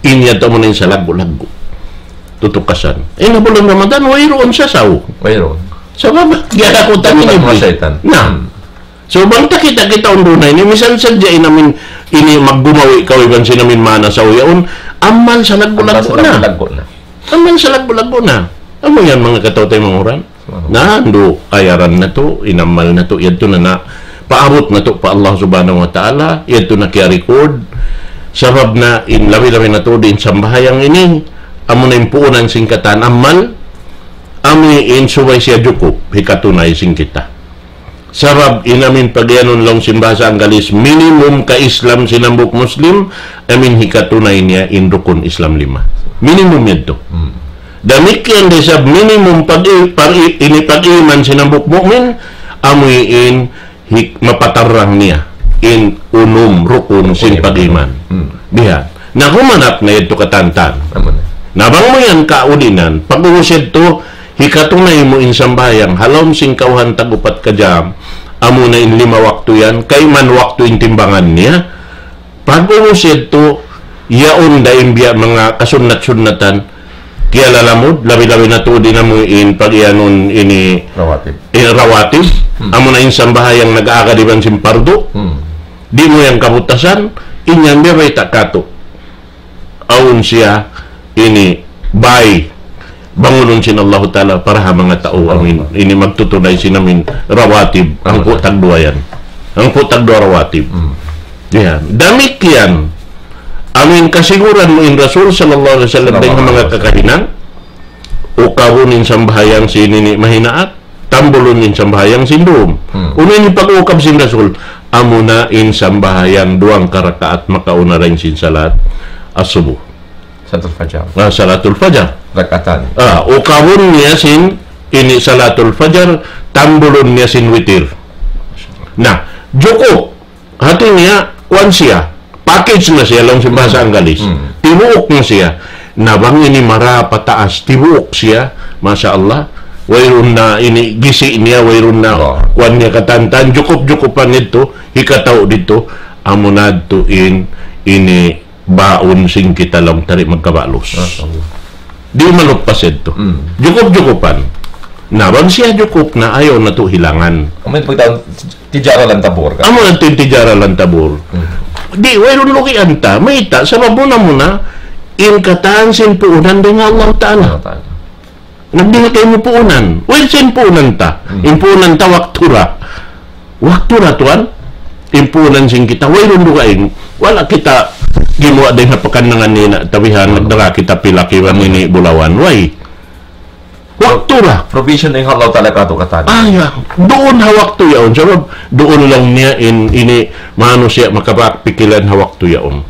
In yadtu amu na in salaggu'-laggu' tutukasan. In ha bulan Ramadan, wayruun sasaw. Wayruun. Sabab, diyarakutan in iblis. Na. So, bang ta kita-kita undu na ini, misan sadja in amin ini maggumawi kaw iban sin amin manasaw yaun, amal salaggu'-laggu' na. Amal salaggu'-laggu' na. Amu yan manga kataw-taymanghuran. Na, andu' ayaran natu', in amal natu', yadtu na na, paabut natu' pa Allah Subhanahu wa Ta'ala, yadtu na kiya-record. Sabab na in labi-labi natu' di' in sambahayang ini, amu na in puunan sin katan amal, amu in subay siya jukup, hikatunay sin kita. Sabab in amin pagiyanun laung sin bahasa Anggalis, minimum ka Islam sin hambuuk Muslim, amin hikatunay niya in rukun Islam lima. Minimum yadtu. Damikkiyan da isab minimum pag-, pag-, ini pag-iman sin hambuuk mu'min, amu in hik-, mapatarrang niya in unum rukun sin pag-iman. Biha. Na humanap na yadtu katantan. Na bang mu yan kaulinan, pag'ubus yadtu, hikatunay mu in sambahayang, ha lawm sin kawhaan tag-upat ka jam, amu na in lima waktu yan, kayman waktu in timbangan niya, pag'ubus yadtu, yaun da in biya' manga kasunnat-sunnatan, kiyalalamud, labi-labi na tuud in amu in pagiyanun ini, rawatib. In rawatib, amu na in sambahayang nag-aagad iban sin pardu, di' mu yan kabutasan, in yan biya' bayta' katu'. Awn siya ini bay bangunun sin Allahu Ta'ala para ha manga tau amin ini magtutunay sin amin rawatib, hangpu' tagduwa yan. Hangpu' tagduwa rawatib. Yan. Damikkiyan, amin kasiguran mu in Rasul sallallahu alayhi wasallam dayn ha manga kakahinang, ukabun in sambahayang sin ini mahinaat, tambulun in sambahayang sin dum. Hmm. Unu in pag-ukab sin Rasul? Amuna in sambahayang duwang karakaat makauna dayn sin salat asubuh. Salatul Fajar. Ah, Salatul Fajar. Rakatan. Ah, ukabun niya sin ini Salatul Fajar, tambulun niya sin witir. Na, jukup. Hati niya, kuwan siya. Package na siya, laung sin bahasa Anggalis. Hmm. Tibuuk na siya. Na bang ini mara pataas, tibuuk siya. Masha Allah. Wayruun na ini gisi niya, wayruun na kuwan niya katantan. Jukup-jukupan nito, hikatau dito. Amuna tuud in ini baun sin kita laung ta di' magkabalus. Masha Allah. Di' maluppas yadtu. Hmm. Jukup-jukupan. Na, bang siya jukup na, ayaw natu' hilangan. Amin pagtaon, tijara lan tabur ka. Amu na in tijara lan tabur. Hmm. Di', wayruun lugian ta. Mayta', sabab muna-muna, in katan sin puunan dayn ha Allah Ta'ala. Allah Ta'ala. Nagdihil kaymu puunan. Wayruun sin puunan ta. Hmm. In puunan ta waktu ra. Waktu ra tuwan. In puunan sin kita. Wayruun dugaing. Wala' kita gimuwa' dayn ha pakanangan ini na tabihan. Hmm. Nagdara kita pila kiwan ini bulawan. Way. Waktu ra. Provision dayn ha Allah Ta'ala katu' katan. Ah, ya. Duun ha waktu yaun. Sabab, duun laung niya in, ini manusiya' makapagpikilan ha waktu yaun.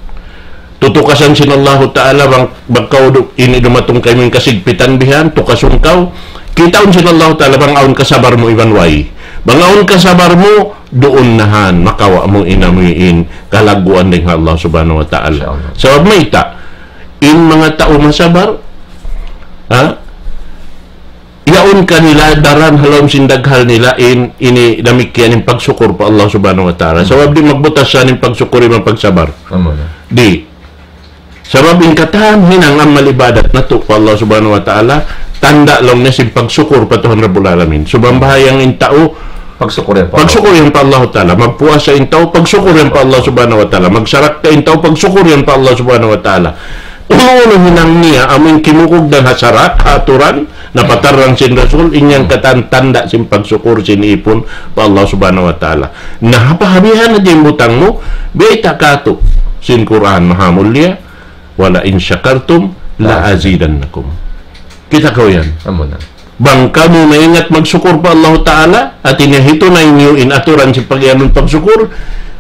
Tutukasan sin Allahu Ta'ala bang, bang kaw du-, ini dumatung kaymu in kasigpitan bihan, tukasun kaw, kitaun sin Allahu Ta'ala bang awn kasabar mu iban way. Bang awn kasabar mu, duun na han, makawa' mu in amuin kalagguan dayn ha Allah Subhanahu wa Ta'ala. Insha Allah. Sabab mayta', in manga tau masabar, ha? Yaun kanila daran ha lawm sin daghal nila in, ini damikkiyan in pagsukur pa Allah Subhanahu wa Ta'ala. Hmm. Sabab di' magbutas sa in pagsukur iban pagsabar. Amu na. Di'. Sabab in katan hinang amal ibadat natu' pa Allah Subhanahu wa Ta'ala, tanda' laung niya sin pagsukur pa Tuhan Rabbul Alamin. Sumambahayang in tau, pagsukur yan pa Allah. Pagsukur yan pa Allah Ta'ala. Magpuasa in tau, pagsukur yan pa Allah Subhanahu wa Ta'ala. Magsarakka in tau, pagsukur yan pa Allah Subhanahu wa Ta'ala. Unu-unu hinang niya, amu in kimugdan ha sara', ha aturan, napatarrang sin Rasul, in yan katan tanda' sin pagsukur sin ipun pa Allah Subhanahu wa Ta'ala. Na, ha pahabihan na in butang mu, bayta' katu' sin Qur'an maha mulia, "Wa la in shakartum la azidannakum." Kita' kaw yan. Amu na. Bang kamu maingat magsukur pa Allahu Ta'ala, hati niya hitunay niyu in aturan sin pag-iyanun pagsukur,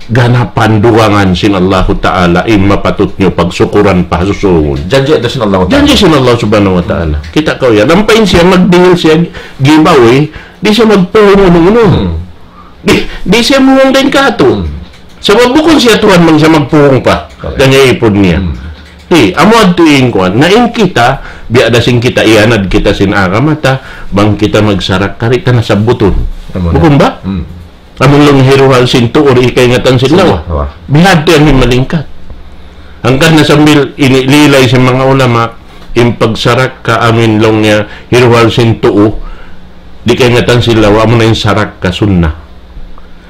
ganapan dugangan sin Allahu Ta'ala in mapatut niyu pagsukuran pa ha susūngun. Janji' da sin Allahu Ta'ala. Janji' sin Allah Subhanahu wa Ta'ala. Kita' kaw yan. Ampa in siya magdihil siya giveaway, di' siya magpuhung unu-unu. Hmm. Di', di' siya muhung dayn katu'. Hmm. Sabab bukun siya Tuhan bang siya magpuhung pa. Correct. Dayn ha ipun niya. Hmm. Di', amu yadtu in kuwan. Na in kita, biya' da sin kita, iyanad kita sin agama ta, bang kita magsarakka di' ta na sabbutun. Amu na. Bukun ba? Hmm. Amu laung hiruhal sin tuu, di' kaingatan sin lawa. Lawa. Biya' hādtu yan in malingkat. Hangkan na sambil ini lilay sin manga ulama, in pagsarakka amu in laung niya hiruhal sin tuu, di' kaingatan sin lawa, amu na in sarakka sunnah.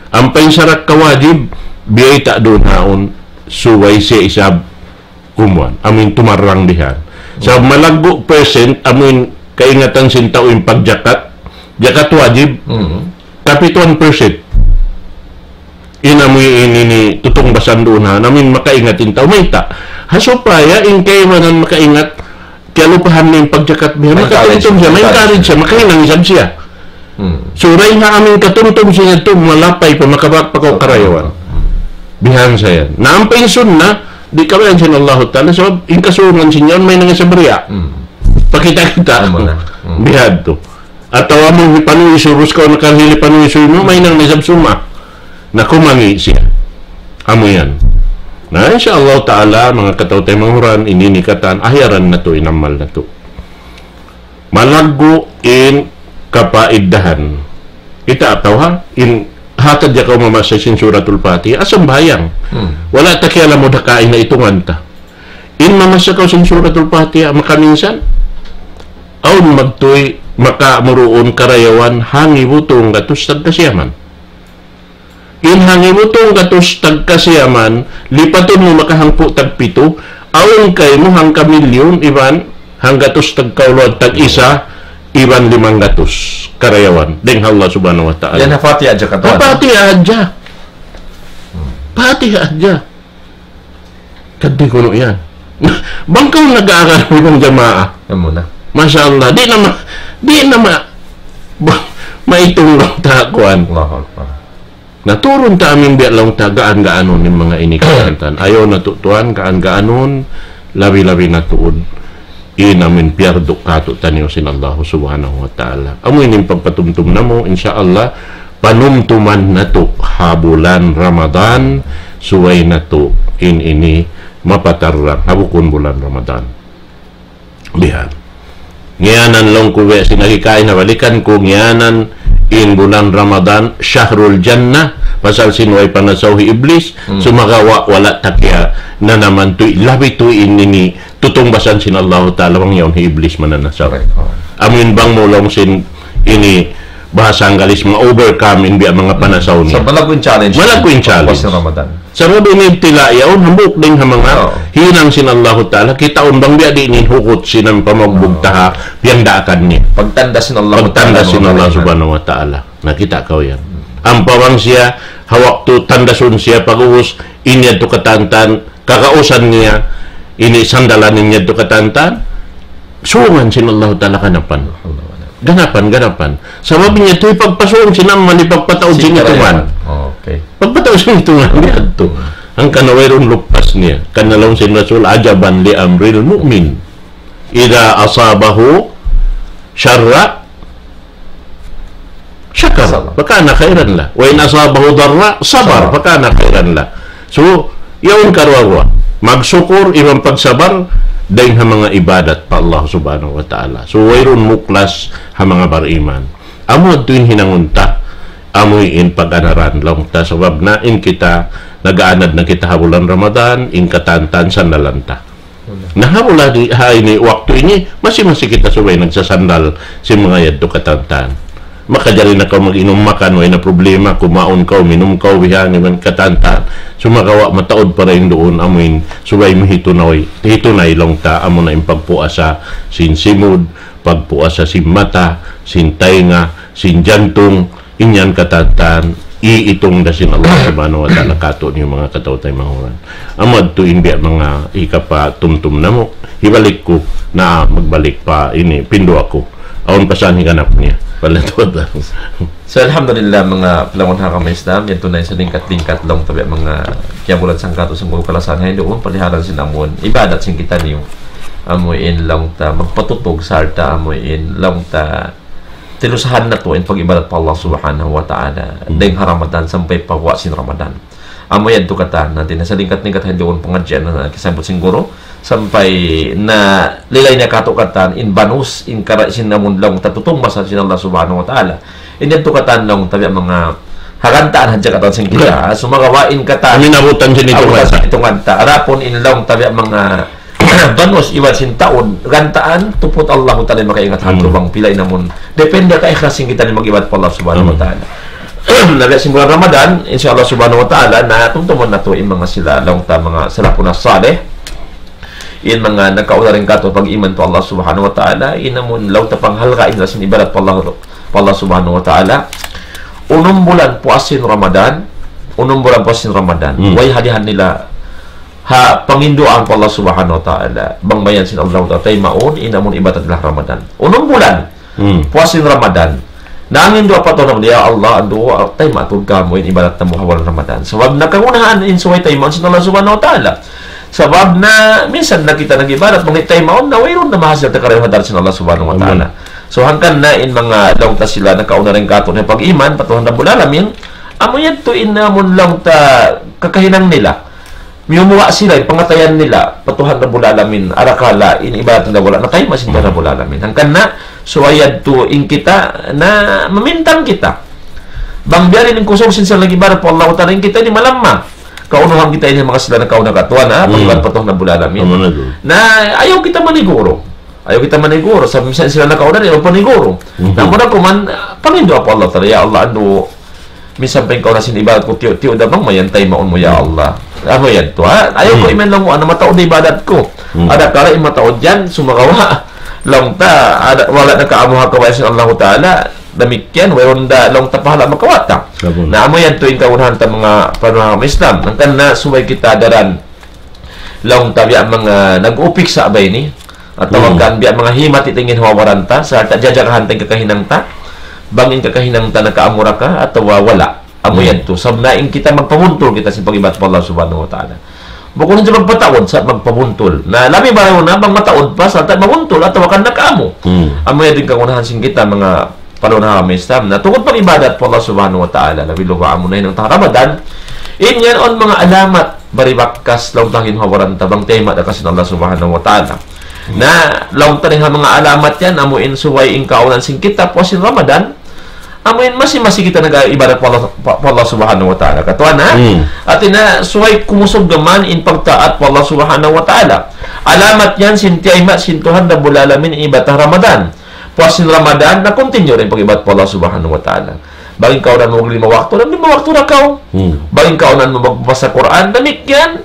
Ampa in sarakka wajib, biyayta' duun haun, subay siya isab kumuan, amu in tumarrang bihan. Sa malaggu' percent, amu in kaingatan sin tau in pagjakat, jakat wajib, Hmm. tapi tuwan percent. In amu in ini tutungbasan duun ha, amu in makaingat in tau. Mayta'? Ha supaya in kaibanan makaingat, kiyalupahan niya in pagjakat bihan, makatumtum siya, ma-encourage siya, makahinang isab siya. Hmm. So, dayn ha amu in katumtum siya yadtu, malapay pa, makabak pa kaw karayawan. Hmm. Bihan sa yan. Na ampa in sunnah, di' kabayaan sin Allahu Ta'ala, sabab in kasurungan sin yaun, mahinang isab riya'. Hmm. Pakita'-kita'. Amu na. Hmm. Biya' hādtu. Atawa amu hipanuwi' surus kaw nakahili panuwi' suy mu, mahinang na isab summa. Na kumangi' siya. Amu yan. Na, insya Allah Ta'ala, manga kataw-taymanghuran, ini in katan, ahiyaran natu', in amal natu'. Malaggu' in kapaiddahan. Kita' atawa ha, in hatad ya kaw mamasa sin Suratul Fatiha, sambahayang. Hmm. Wala' ta kiyalamud ha kaina itungan ta. In mamasa kaw sin Suratul Fatiha, makaminsan, awn magtuy, makamuruun karayawan, hangibu tunggatus tagkasiyaman. In hangibu tunggatus tagkasiyaman, lipatun mu makahangpu' tagpitu, awn kaymu hangka milyun, iban hanggatus tagkauluan tag-isa, iban limanggatus karayawan. Dayn ha Allah Subhanahu wa Ta'ala. Yan ha Fatiha hadja katuan. Ha Fatiha hadja. Hmm. Fatiha hadja. Kaddi kunu' yan. Bang kaw nag-aaral bilang jamaa. Yan muna. Masha Allah, di' na ma-, di' na ma-, maitung laung ta kuwan. Allahu Akbar. Naturun ta amin biya' laung ta gaan-gaanun in manga ini katantan. Ayaw natu' tuwan gaan-gaanun, labi-labi na tuud in amin piyardu' kātu'niyu sin Allah Subhanahu wa Ta'ala. Amu ini in pagpatumtum namu', insya Allah, panumtuman natu' ha bulan Ramadan, subay natu' in ini mapatarrang ha bukun bulan Ramadan. Bihan. Ngiyanan laung ku biya' sin agi kaina, balikan ku, ngiyanan in bulan Ramadan, Shahrul Jannah, pasal sin way panasaw hi Iblis, Hmm. sumagawa' wala' ta kiyananaman tuud, labi tuud in ini, tutungbasan sin Allahu Ta'ala, bang yaun hi Iblis mananasaw. Correct. Oh. Amin bang mu laung sin ini, bahasa Anggalis, ma-overcome in biya' manga panasaw niya. So, malaggu' in challenge. Malaggu' in challenge. Pagpuas sin Ramadan. Sabab in ibtila yaun, hambuuk dayn ha manga Oo. hinang sin Allahu Ta'ala, kitaun bang biya' diin in hugut sin amu in pamagbugtaha, piyagdaakan niya. Pagtanda sin Allah Pagtanda Ta'ala, sin Allah Subhanahu wa Ta'ala. Nakita' kaw yan. Ampa bang siya, ha waktu tandasun siya pag-ubus, in yadtu katantan, kagausan niya, ini sandalan in yadtu katantan, suungan sin Allahu Ta'ala ganapan. Ganapan, ganapan. Sabab niya tuud pagpasuung sin amal, pagpataud sin Sin itungan. karayawan. Okay. Pagpataud sin itungan, niya tu. Hangkan wayruun lupas niya. Kan laung sin Rasul, عجبا لأمر المؤمن إذا أصابه سراء شكر Sabar. فكان خيرا له، وإن أصابته ضراء صبر Sabar. فكان خيرا له. So, yaun karuwa-ruwa. Magsukur, iban pagsabar, dayn ha manga ibadat pa Allah Subhanahu wa Ta'ala. So, wayruun muklas ha manga bariman. Amu yadtu in hinangun ta, amu in pag-anaran laung ta, sabab na in kita, nag-aanad na kita ha bulan Ramadan, in katantan sandalan ta. Na ha bulan di-, ha ini, waktu ini, masi-masi kita subay nagsasandal sin manga yadtu katantan. Makajari na kaw mag-inum makan, way na problema, kumaun kaw, minum kaw, bihan, iban katantan. Sumagawa' mataud pa dayn duun, amuin, subay mu hitunay, hitunay laung ta, amu na in pagpuasa sin simud, pagpuasa sin mata, sin taynga, sin jantung, in yan katantan, iitung da sin Allah Subhanahu wa Ta'ala kātu'niyu manga kataw-taymanghuran. Amu yadtu in biya' manga hikapatumtum namu', hibalik ku, na magbalik pa ini, pindu aku. Awn pa saan higanap niya. Pala tuwa ta. So, alhamdulillah, manga palangun ha agama Islam, yan tuud na in salingkat-lingkat laung ta biya' manga kiyabulan sangkatu sangkuru kalasahan ha hinduun, palihalan sin amun ibadat sin kitaniyu. Amu in laung ta magpatutug sarta' amu in laung ta tilusahan natu' in pag-ibadat pa Allah Subhanahu wa Ta'ala. Hmm. Dayn ha Ramadan sampay pa puas sin Ramadan. Amu yadtu katan, hati niya salingkat-lingkat ha hinduun pangadjian na kisambut sin guru, sampay na lilay niya kātu' katan, in banus, in kara-, sin amun laung ta tutungbasan sin Allah Subhanahu wa Ta'ala. In yadtu katan laung ta biya' manga ha gantaan hadja katan sin kita, sumagawa' in katan Amin abutan sin itungan. Abutan sin itungan ta. Adapun in laung ta biya' manga banus iban sin taud, gantaan, tuput Allahu Ta'ala makaingat ha Hmm. bang pila in amun. Depende ka ikhlas sin kita ini mag-ibadat pa Allah Subhanahu wa Hmm. Ta'ala. Na biya' sin bulan Ramadan, insya Allah Subhanahu wa Ta'ala, na tumtuman natu' in manga sila, laung ta manga salafun salih, in manga nakauna dayn kātu' pag-iman pa Allah Subhanahu wa Ta'ala, in amun laung ta panghalga' in sin ibadat pa Allah, pa Allah Subhanahu wa Ta'ala. Unum bulan puas sin Ramadan, unum bulan puas sin Ramadan. Hmm. Way hadihan nila ha panginduan pa Allah Subhanahu wa Ta'ala. Bang mayan sin Allah Ta'ala taymaun, in amun ibadat nila Ramadan. Unum bulan, Hmm. puas sin Ramadan. Nangindu' pa Tuhan, "Ya Allah, andu', tayma' tuud kamu in ibadat namu' ha bulan Ramadan." Sabab na kagunahan in subay taymaun sin Allah Subhanahu wa Ta'ala. Sabab na minsan na kita nag-ibadat, bang di' taymaun na wayruun na mahasil ta karayaw ha hadarat sin Allah Subhanahu wa Ta'ala. Amin. So, hangkan na in manga laung ta sila nakauna dayn kātu' na pag-iman pa Tuhan Rabbul Alamin, amu yadtu in amun laung ta kakahinang nila. Miyumuwa' sila, in pangatayan nila, pa Tuhan Rabbul Alamin, arakala' in ibadat nila wala' natayma' sin Tuhan Rabbul Alamin. Hangkan na, subay yadtu in kita, na mamintang kita. Bang biya' diin in kusug sin sila nag-ibadat pa Allah Ta'ala, in kita ini malamma. Kaunuhan kita ini manga sila nakauna katuan, ha? Hmm. Pag-ibadat pa Tuhan Rabbul Alamin. Amu na tuud. Na, ayaw kita maniguru. Ayaw kita maniguru. Sa' minsan sila nakauna, ayaw paniguru. Mhm. Na, muna kuman, ah, pangindu' pa Allah Ta'ala, "Ya Allah, andu', minsan pa in kauna sin ibadat ku, tiyu'-tiyu' da bang mayan taymaun mu, ya Allah." Amu yadtu, ha? Ayaw ku Hmm. iman laung mu, na mataud ibadat ku. Hmm. Adakala' in mataud yan, sumagawa'. Laung ta, ada, wala' nakaamu ha kabayaan sin Allahu Ta'ala, damikkiyan, wayruun da laung ta pahala' makawata. Sabun. Na amu yadtu in kaunahan ta manga panuhang Islam. Hangkan na subay kita daran laung ta biya' manga nag-upiksa ba ini. Atawa kan biya' manga himat in ginhawa-baran ta, sarta' jajagahan ta in kakahinang ta. Bang in kakahinang ta nakaamura ka, atawa wala'. Amu yadtu. Sabab na in kita magpabuntul kita sin pag-ibadat pa Allah Subhanahu wa Ta'ala. Bukun hadja magpataud, sa' magpabuntul. Na labi marayaw na bang mataud pa, sarta' mabuntul, atawa kan nakaamu. Amu yadtu in kagunahan sin kita, manga panaw na ha Islam. Na tungud pag-ibadat pa Allah Subhanahu wa Ta'ala, labi luba amu na in ha Ramadan. In yan awn manga alamat, bari bakas, laung ta ginhawa-baran ta, bang tayma' da ka sin Allah Subhanahu wa Ta'ala. Na, laung ta dayn ha manga alamat yan, amu in subay in kaawnan sin kita, puas sin Ramadan, amu in masi-masi kita nag-ibadat pa Allah, pa, pa Allah Subhanahu wa Ta'ala. Katuan, ha? Hati niya, subay kumusug gaman in pagtaat pa Allah Subhanahu wa Ta'ala. Alamat yan, sin tiyayma', sin Tuhan Rabbul Alamin, ibadat Ramadan. Puas sin Ramadan, na continue da in pag-ibadat pa Allah Subhanahu wa Ta'ala. Bang in kaawnan mu maglima waktu, na lima waktu da kaw. Bang in kaawnan mu magbasa Qur'an, damikkiyan,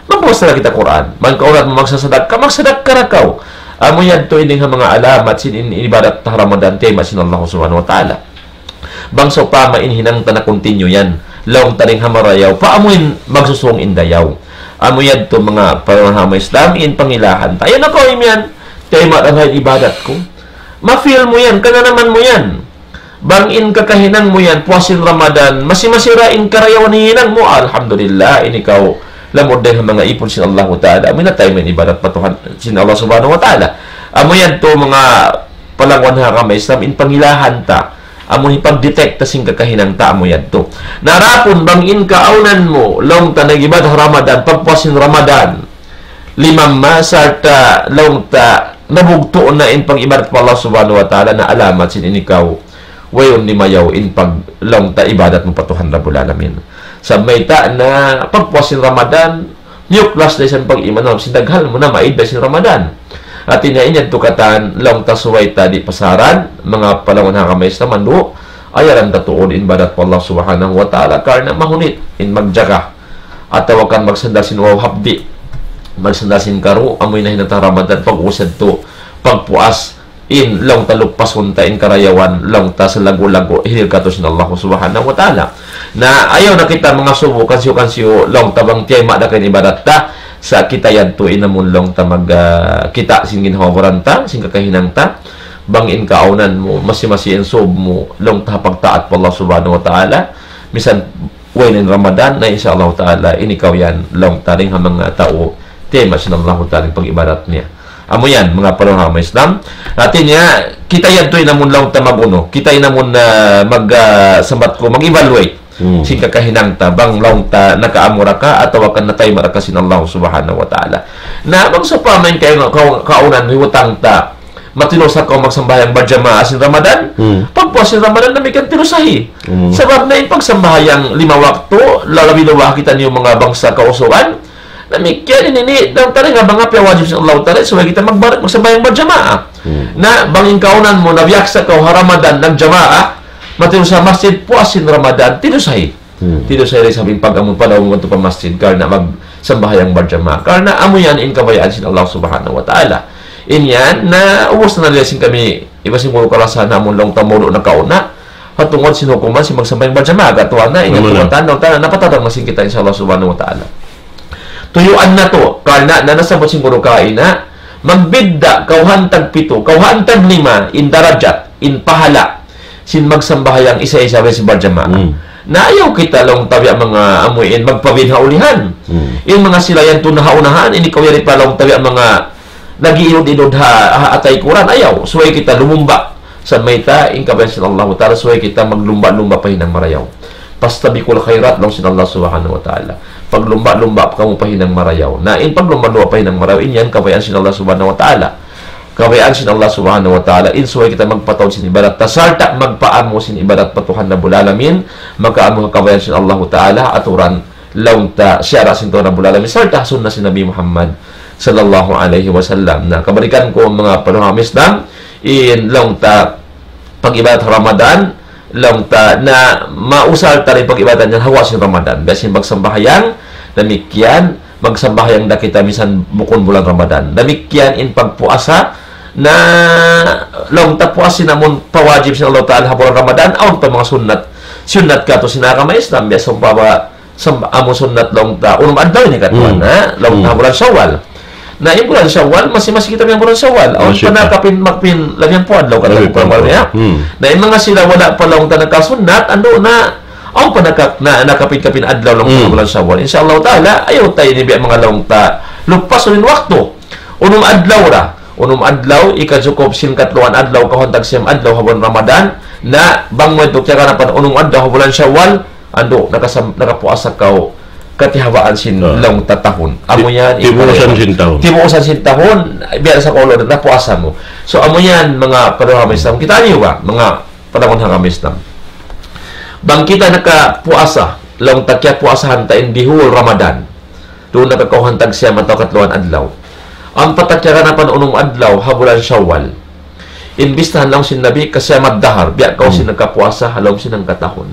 magbasa da kita Qur'an. Bang in kaawnan mu magsasadakka, magsadakka da kaw. Amu yadtu in ha manga alamat sin in, in ibadat ta Ramadan, tayma' sin Allah Subhanahu wa Ta'ala. Bang sawpama in hinang ta na continue yan, laung ta dayn ha marayaw, pa amu in magsusung in dayaw. Amu yadtu manga panaw na ha Islam, in pangilahan ta. Yan na kaw imiyan, tayma' da in ibadat ku. Ma-feel mu yan, kananaman mu yan. Bang in kakahinang mu yan, puas sin Ramadan, masi-masi ra in karayawan hinang mu, alhamdulillah, in ikaw, lamud dayn ha manga ipun sin Allahu Ta'ala, amu in tayma' in ibadat pa Tuhan, sin Allah Subhanahu wa Ta'ala. Amu yadtu manga panaw na ha Islam, in pangilahan ta, amu in pag-detect ta sin kakahinang ta, amu yadtu. Na adapun bang in kaawnan mu, laung ta nag-ibadat Ramadan, pagpuas sin Ramadan, limamma sarta' laung ta nabugtu' na in pag-ibadat pa Allah Subhanahu wa Ta'ala, na alamat sin in ikaw wayruun limayaw in pag-, laung ta ibadat mu pa Tuhan Rabbul Alamin. Sabab mayta' na pagpuas sin Ramadan, miyuklas da isab in pag-iman mu, sin daghal mu na maid da sin Ramadan. Hati niya in yadtu katan, laung ta subay ta di' pasaran, manga panaw na ha Islam, andu', ayaran ta tuud in ibadat pa Allah Subhanahu wa Ta'ala, karna' mahunit in magjaga. Atawa kan magsandal sin uhaw hapdi', magsandal sin karu', amu in hinang ta Ramadan, pag-usad tu, pagpuas, in laung ta lupasun ta in karayawan, laung ta salaggu'-laggu', hilil katu' sin Allah Subhanahu wa Ta'ala. Na ayaw na kita mangasubu, kansiyu-kansiyu, laung ta bang tiyayma' da ka in ibadat ta, sa' kita yadtu in amun laung ta mag, ah, kita' sin ginhawa-baran ta, sin kakahinang ta, bang in kaawnan mu, masi-masi in sub mu, laung ta pagtaat pa Allah Subhanahu wa Ta'ala, misan way na in Ramadan, na insya Allah Ta'ala, in ikaw yan, laung ta dayn ha manga tau, tayma' sin Allah Ta'ala in pag-ibadat niya. Amu yan, manga panaw na ha Islam. Hati niya, kita yadtu in amun laung ta mag-unu, kita in amun, ah, mag, ah, sambat ku, mag-evaluate sin kakahinang ta, bang laung ta nakaamura ka, atawa kan natayma' da ka sin Allah Subhanahu wa Ta'ala. Na bang sawpama in kay, ka, kaawnan hutang ta, matinusa kaw magsambahayang barjamaah sin Ramadan, pagpuas sin Ramadan damikkiyan tinusahi. Sabab na in pagsambahayang lima waktu, lalabi-labi kitaniyu manga bangsa kausugan, damikkiyan ini, ini, laung ta dayn ha manga piyawajib sin Allah Ta'ala, subay kita magbar-, magsambahayang barjamaah. Na bang in kaawnan mu, nabiyaksa kaw ha Ramadan, nagjamaah, matinusa masjid, puas sin Ramadan, tinusahi. Tinusahi da isab in pag-amun panaw mu pa masjid, karna' magsambahayang barjamaah. Karna' amu yan in kabayaan sin Allah Subhanahu wa Ta'ala. In yan, na ubus na nila sin kami, iban sin guru kalasahan namun laung ta mulu nakauna. Ha tungud sin hukuman sin magsambahayang barjamaah, katuan na, in yan tumatan, laung ta, napatawad na sin kita, insya Allah Subhanahu wa Ta'ala. Tuyuan natu', karna' na nasabbut sin guru kaina, magbidda', kawhaan tag pitu, kawhaan tag lima, in darajat, in pahala', sin magsambahayang isa-isa iban sin barjamaah. Na ayaw kita laung ta biya' manga amu in magpabin ha ulihan. In manga sila yan tu na ha unahan, in ikaw yari pa laung ta biya' manga nag-iirud-irud ha, ha atay kuran, ayaw. Subay kita lumumba. Sa' mayta', in kabayaan sin Allah Ta'ala, subay kita maglumba-lumba pa hinang marayaw. فاستبقوا الخيرات, laung sin Allah Subhanahu wa Ta'ala. Paglumba-lumba kamu pa hinang marayaw. Na in paglumba-lumba pa hinang marayaw, in yan kabayaan sin Allah Subhanahu wa Ta'ala. Kabayaan sin Allah Subhanahu wa Ta'ala, in subay kita magpataud sin ibadat ta, sarta' magpaamu sin ibadat pa Tuhan Rabbul Alamin, makaamu ha kabayaan sin Allah Ta'ala, aturan laung ta siyara' sin Tuhan Rabbul Alamin, sarta' sunna sin Nabi Muhammad sallallahu alayhi wasallam. Na, kabalikan ku manga panaw na ha Islam, in laung ta pag-ibadat Ramadan, laung ta na mausal ta in pag-ibadat niya ha lawm sin Ramadan. Biya' sin magsambahayang, damikkiyan, magsambahayang da kita misan bukun bulan Ramadan. Damikkiyan in pagpuasa, na laung ta puas sin amun pawajib sin Allah Ta'ala ha bulan Ramadan, awn pa manga sunnat. Sunnat katu' sin agama Islam, biya' sawpama, sam-, amu sunnat laung ta, unum adlaw ini katuan, ha? Laung ta bulan Shawwal. Na in bulan Shawwal, masi-masi kita in bulan Shawwal. Awn pa nakapin, makapin, labi hangpu' adlaw kata' bulan niya. Na in manga sila wala' pa laung ta nakasunnat, andu' na, awn pa naka-, na, nakapin-kapin adlaw laung ta bulan Shawwal. Insha Allah Ta'ala, ayaw ta ini biya' manga laung ta, lupasun in waktu. Unum adlaw ra. Unum adlaw, ikajukup sin katluan adlaw, kahun tagsiyam adlaw, ha bulan Ramadan, na bang mu itu kiyaganapan unum adlaw, ha bulan Shawwal, andu', nakasam-, nakapuasa kaw, katihawaan sin laung ta tahun. Amu yan, tibusan sin tahun. Tibusan sin tahun, biya' sa kaw laung, napuasa mu. So, amu yan, manga panaw ha Islam. Kita' niyu ba, manga panaw ha Islam. Bang kita nakapuasa, laung ta kiyapuasahan ta in dihul Ramadan. Duun nakakauhan tagsiyam atawa katluan adlaw. Ampa ta kiyaganapan unum adlaw, ha bulan Shawwal. In bistahan laung sin Nabi, kasiyam ad-dahr, biya' kaw sin nakapuasa, ha lawm sin hangkatahun.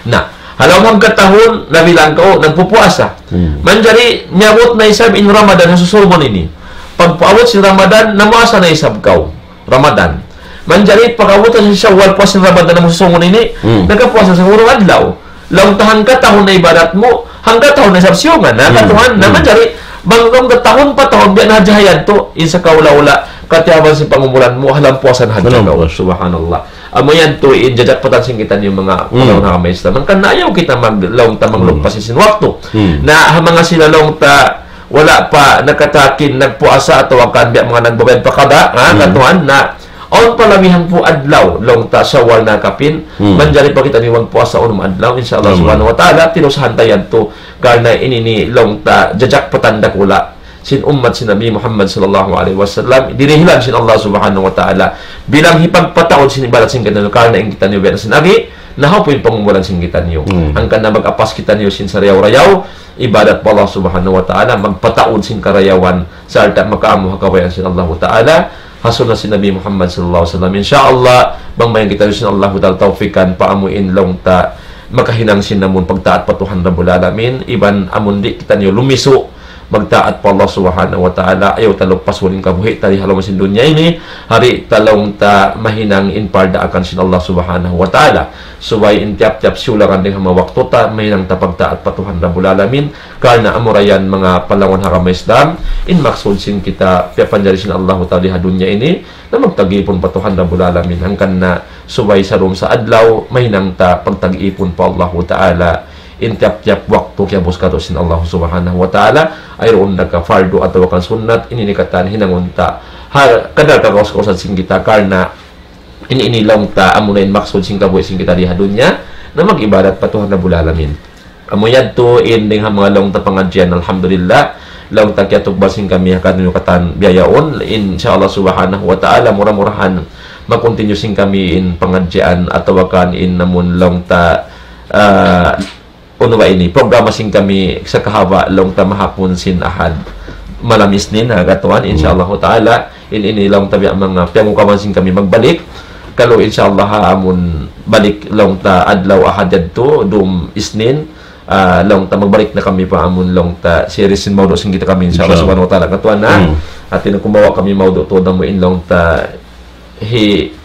Na, ha lawm hangkatahun, nabilang kaw, nagpupuasa. Manjari, miyabut na isab in Ramadan ha susungun ini. Pagpaabut sin Ramadan, namuasa na isab kaw. Ramadan. Manjari, pag-abut na sin Shawwal, puas sin Ramadan, namususungun ini, nakapuasa sa urung adlaw. Laung ta hangkatahun na ibadat mu, hangkatahun na isab siyungan, na katuhan, na manjari, bang laung ta tahun pa tahun, biya' na hadja yan tu, in sa kaula-ula, katiyaban sin pangumulan mu, ha lawm puasa na hadja kaw. Subhanallah. Amu yan tu, in jajakpatan sin kitaniyu manga panaw ha Islam. Hangkan na ayaw kita mag-, laung ta maglupas sin waktu. Na, ha manga sila laung ta, wala' pa nakatakin nagpuasa atawa kan biya' manga nagbabayad pa qada, ha, katuhan na, awn pa labi hangpu' adlaw, laung ta Shawwal nakapin, manjari pa kitaniyu magpuasa unum adlaw, insha Allah subhanahu wa ta'ala, tinusahan ta yan tu, karna' ini ini laung ta, jajakpatan dakula', sin ummat sin Nabi Muhammad sallallahu alayhi wasallam, dirihilan sin Allah subhanahu wa ta'ala, bilang hipagpataud sin ibadat sin kitaniyu, karna' in kitaniyu biya' sin agi, na hawpu in pangumulan sin kitaniyu. Hangkan na mag-apas kitaniyu sin sarayaw-rayaw, ibadat pa Allah Subhanahu wa Ta'ala, magpataud sin karayawan, sarta' makaamu ha kabayaan sin Allahu Ta'ala, ha sunnah sin Nabi Muhammad sallallahu alayhi wasallam. Insya Allah, bang mayan kita sin Allahu Ta'ala tawfikan, paamuin laung ta, makahinang sin amun pagtaat pa Tuhan Rabbul Alamin, iban amun di' kitaniyu lumisu', magtaat pa Allah Subhanahu wa Ta'ala, ayaw ta lupasun in kabuhi' ta di ha lawm sin dunya ini, hari ta laung ta mahinang in pardaakan sin Allah Subhanahu wa Ta'ala. Subay in tiyap-tiyap siyulangan dayn ha manga waktu ta, mahinang ta pagtaat pa Tuhan Rabbul Alamin. Karna' amura yan manga palawan ha agama Islam, in maksud sin kita piyapanjari sin Allahu Ta'ala ha dunya ini, na magtag-ipun pa Tuhan Rabbul Alamin. Hangkan na subay sa dum sa adlaw, mahinang ta pagtag-ipun pa Allahu Ta'ala. In tiyap-tiyap waktu kiyabus katu' sin Allah Subhanahu wa Ta'ala, ay duun na ka fardu atawa kan sunnat, ini ini katan hinangun ta. Ha, kadal kagaus-gausan sin kita karna' ini, ini laung ta, amuna in maksud sin kabuhi' sin kita di ha dunya, na mag-ibadat pa Tuhan Rabbul Alamin. Amu yadtu in dayn ha manga laung ta pangadjian, alhamdulillah, laung ta kiyatukbal sin kami ha kaniyu katan bihaun, insya Allah Subhanahu wa Ta'ala, mura-murahan, ma-continue sin kami in pangadjian, atawa kan in amun laung ta, ah, unu ba ini, programa sin kami sa kahaba' laung ta mahapun sin Ahad malam Isnin, ha, katuan, insya Allah Ta'ala, in ini laung ta biya' manga piyangukaman sin kami magbalik. Kalu insya Allah, ha, amun balik laung ta adlaw Ahad yadtu, dum Isnin, ah, laung ta magbalik na kami pa amun laung ta series sin maudu' sin kita kami, insya Allah Subhanahu wa Ta'ala. Katuan na, hati na kumawa' kami maudu' tuud amu in laung ta hi-,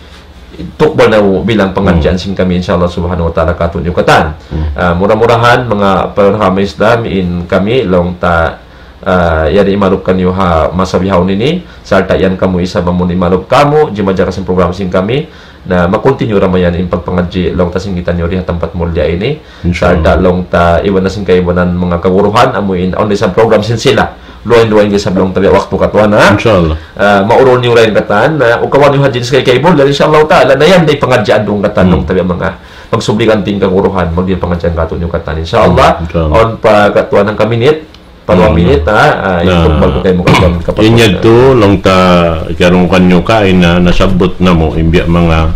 tukbal na bilang pangadjian sin kami, insya Allah Subhanahu wa Ta'ala, katu' niyu katan. Ah, mura-murahan, manga panaw ha agama Islam, in kami, laung ta, ah, yan imalup kaniyu ha masa bihaun ini, sarta' yan kamu isab amun imalup kamu, jimajaga sin programa sin kami, na ma-continue ra mayan in pagpangadji' laung ta sin kitaniyu di ha tampat mulliya ini. Insya Allah. Sarta' laung ta iban na sin kaibanan manga kaguruhan, amu in, awn da isab program sin sila. Luwayn-luwayn da isab laung ta biya' waktu katuan, ha? Insya Allah. Ah, maurul niyu ra in katan, na ukawan niyu hadjin sin kay kaibul, dan insya Allah Ta'ala, na yan da in pangadjian duun katan laung ta biya' manga pagsublikan tin kaguruhan, magdi pangadjian katu' niyu katan, insya Allah. Insya Allah. Awn pa katuan hangka minit, pa duwa minit, ha? Ah, in tukbal ku kaymu katan kapatid. In yadtu, laung ta, kiyarungkan niyu kaina, nasabbut namu', in biya' manga,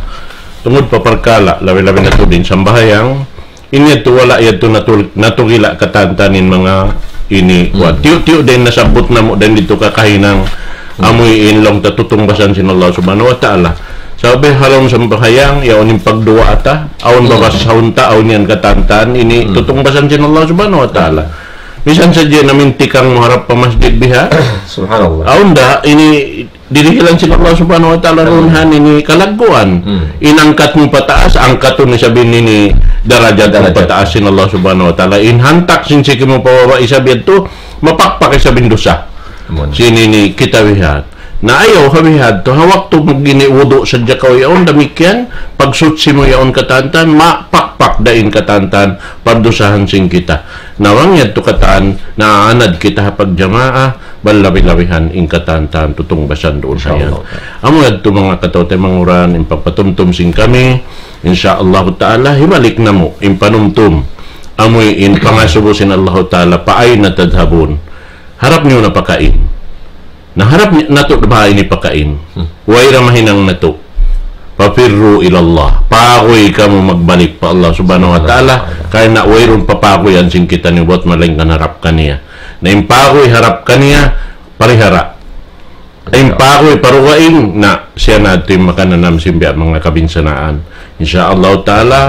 tungud pa parkala', labi-labi na tuud in sambahayang, in yadtu wala' yadtu natu-, natugila' katan-katan in manga ini, kuwan. Tiyu'-tiyu' da in nasabbut namu' da in didtu kakahinang, amu in laung ta tutungbasan sin Allah Subhanahu wa Ta'ala. Sabab ha lawm sambahayang, yaun in pagduwaa ta, awn babasahun ta, awn yan katan-katan, ini tutungbasan sin Allah Subhanahu wa Ta'ala. Misan sadja na in tikang mu harap pa masjid biha. Subhanallah. Awn da, ini dirihilan sin Allah Subhanahu wa Ta'ala duun ha ini kalagguan. In angkat mu pataas, angkatun isab in ini darajat mu pataas sin Allah Subhanahu wa Ta'ala. In hantak sin siki mu pababa' isab yadtu, mapakpak isab in dusa. Amun. Sin ini kita bihadtu. Na ayaw ha bihadtu, ha waktu mag-ini wudu' sadja kaw yaun, damikkiyan, pagsuchi mu yaun katantan, mapakpak da in katantan, pardusahan sin kita. Na bang yadtu katan, naanad kita ha pagjamaa, bal labi-labihan in katantan, tutungbasan duun ha yan. Insya Allah. Amu yadtu manga kataw-taymanghuran, manghuran, in pagpatumtum sin kami, insya Allah ta'ala, hibalik namu', in panumtum, amuin pangasubu sin Allah ta'ala, فأين تذهبون. Harap niyu na pakain. Na harap ni-, natu' da ba ini pakain. Hmm. Way da mahinang natu'. ففروا إلى الله. Paguy kamu magbalik pa Allah subhanahu wa ta'ala. Karna' wayruun papaguyan sin kitaniyu bat malaingkan harap kaniya. Na in paguy harap kaniya, parihara. In paguy pa dugaing, na siya na in makananam sin biya' manga kabinsanaan. Insya Allah ta'ala,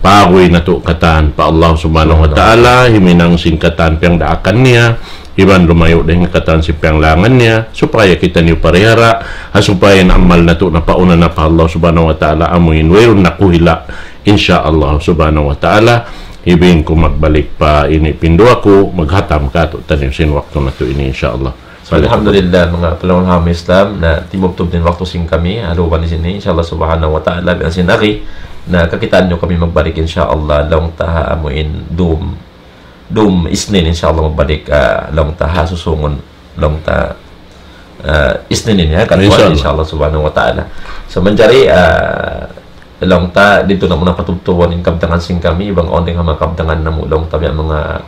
paguy natu' katan pa Allah subhanahu wa ta'ala, himinang sin katan piyagdaakan niya, iban lumayu' dayn katan sin piyanglangan niya, supaya kitaniyu parihara, ha supaya in amal natu' napauna na pa Allah subhanahu wa ta'ala, amuin wayruun na kuhila', insya Allah subhanahu wa ta'ala, hibin ku magbalik pa ini pinduwa ku, maghatam katu'taniyu sin waktu natu' ini, insya Allah. So, alhamdulillah, manga palangga' ha agama Islam, na timubtub in waktu sin kami, aluban di sini, insya Allah subhanahu wa ta'ala, biya' sin agi, na kakitaan niyu kami magbalik, insya Allah, laung ta ha amuin dum, dum Isnin, insya Allah, magbalik, ah, laung ta ha susungun, laung ta, ah, Isnin ini, ha, katuan, insya Allah. Insya Allah subhanahu wa ta'ala. So, manjari, ah, laung ta, didtu na muna patubtuban in kabtangan sin kami, bang awn dayn ha manga kabtangan namu' laung ta biya' manga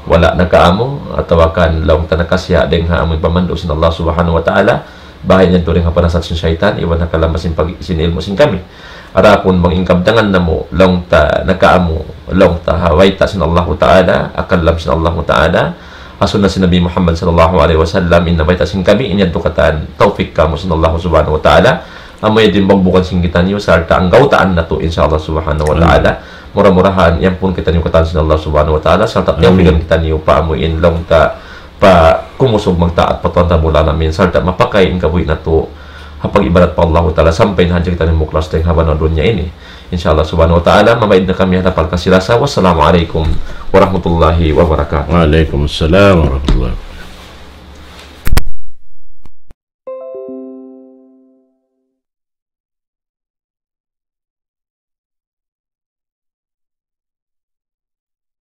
wala' nakaamu, atawa kan laung ta nakasiya' dayn ha amu in pamandu' sin Allah subhanahu wa ta'ala, baha' yan tuud dayn ha panasat sin saytan, iban ha kalamas sin pag-, sin ilmu' sin kami. Adapun bang in kabtangan namu', laung ta nakaamu, laung ta ha bayta' sin Allah ta'ala, ha kalam sin Allah ta'ala, ha sunnah sin Nabi Muhammad sallallahu alayhi wasallam, in nabayta' sin kami, in yadtu katan tawfik kamu sin Allah subhanahu wa ta'ala, amu yan in bangbukan sin kitaniyu, sarta' anggawtaan natu', insya Allah subhanahu wa ta'ala. Mura-murahan, yan pun kitaniyu katan sin Allah subhanahu wa ta'ala, sarta' tiyawfikan kitaniyu pa amuin laung ta, pa kumusug magtaat pa Tuhan Rabbul Alamin, sarta' mapakay in kabuhi' natu', ha pag-ibadat pa Allah ta'ala, sampay na hadja kitaniyu mukhlas dayn ha banwa dunya ini. Insya Allah subhanahu wa ta'ala, mamaid na kami ha lapal kasi-lasa. Wassalamu alaykum warahmatullahi wabarakatuh. Wa alaykum assalam warahmatullahi.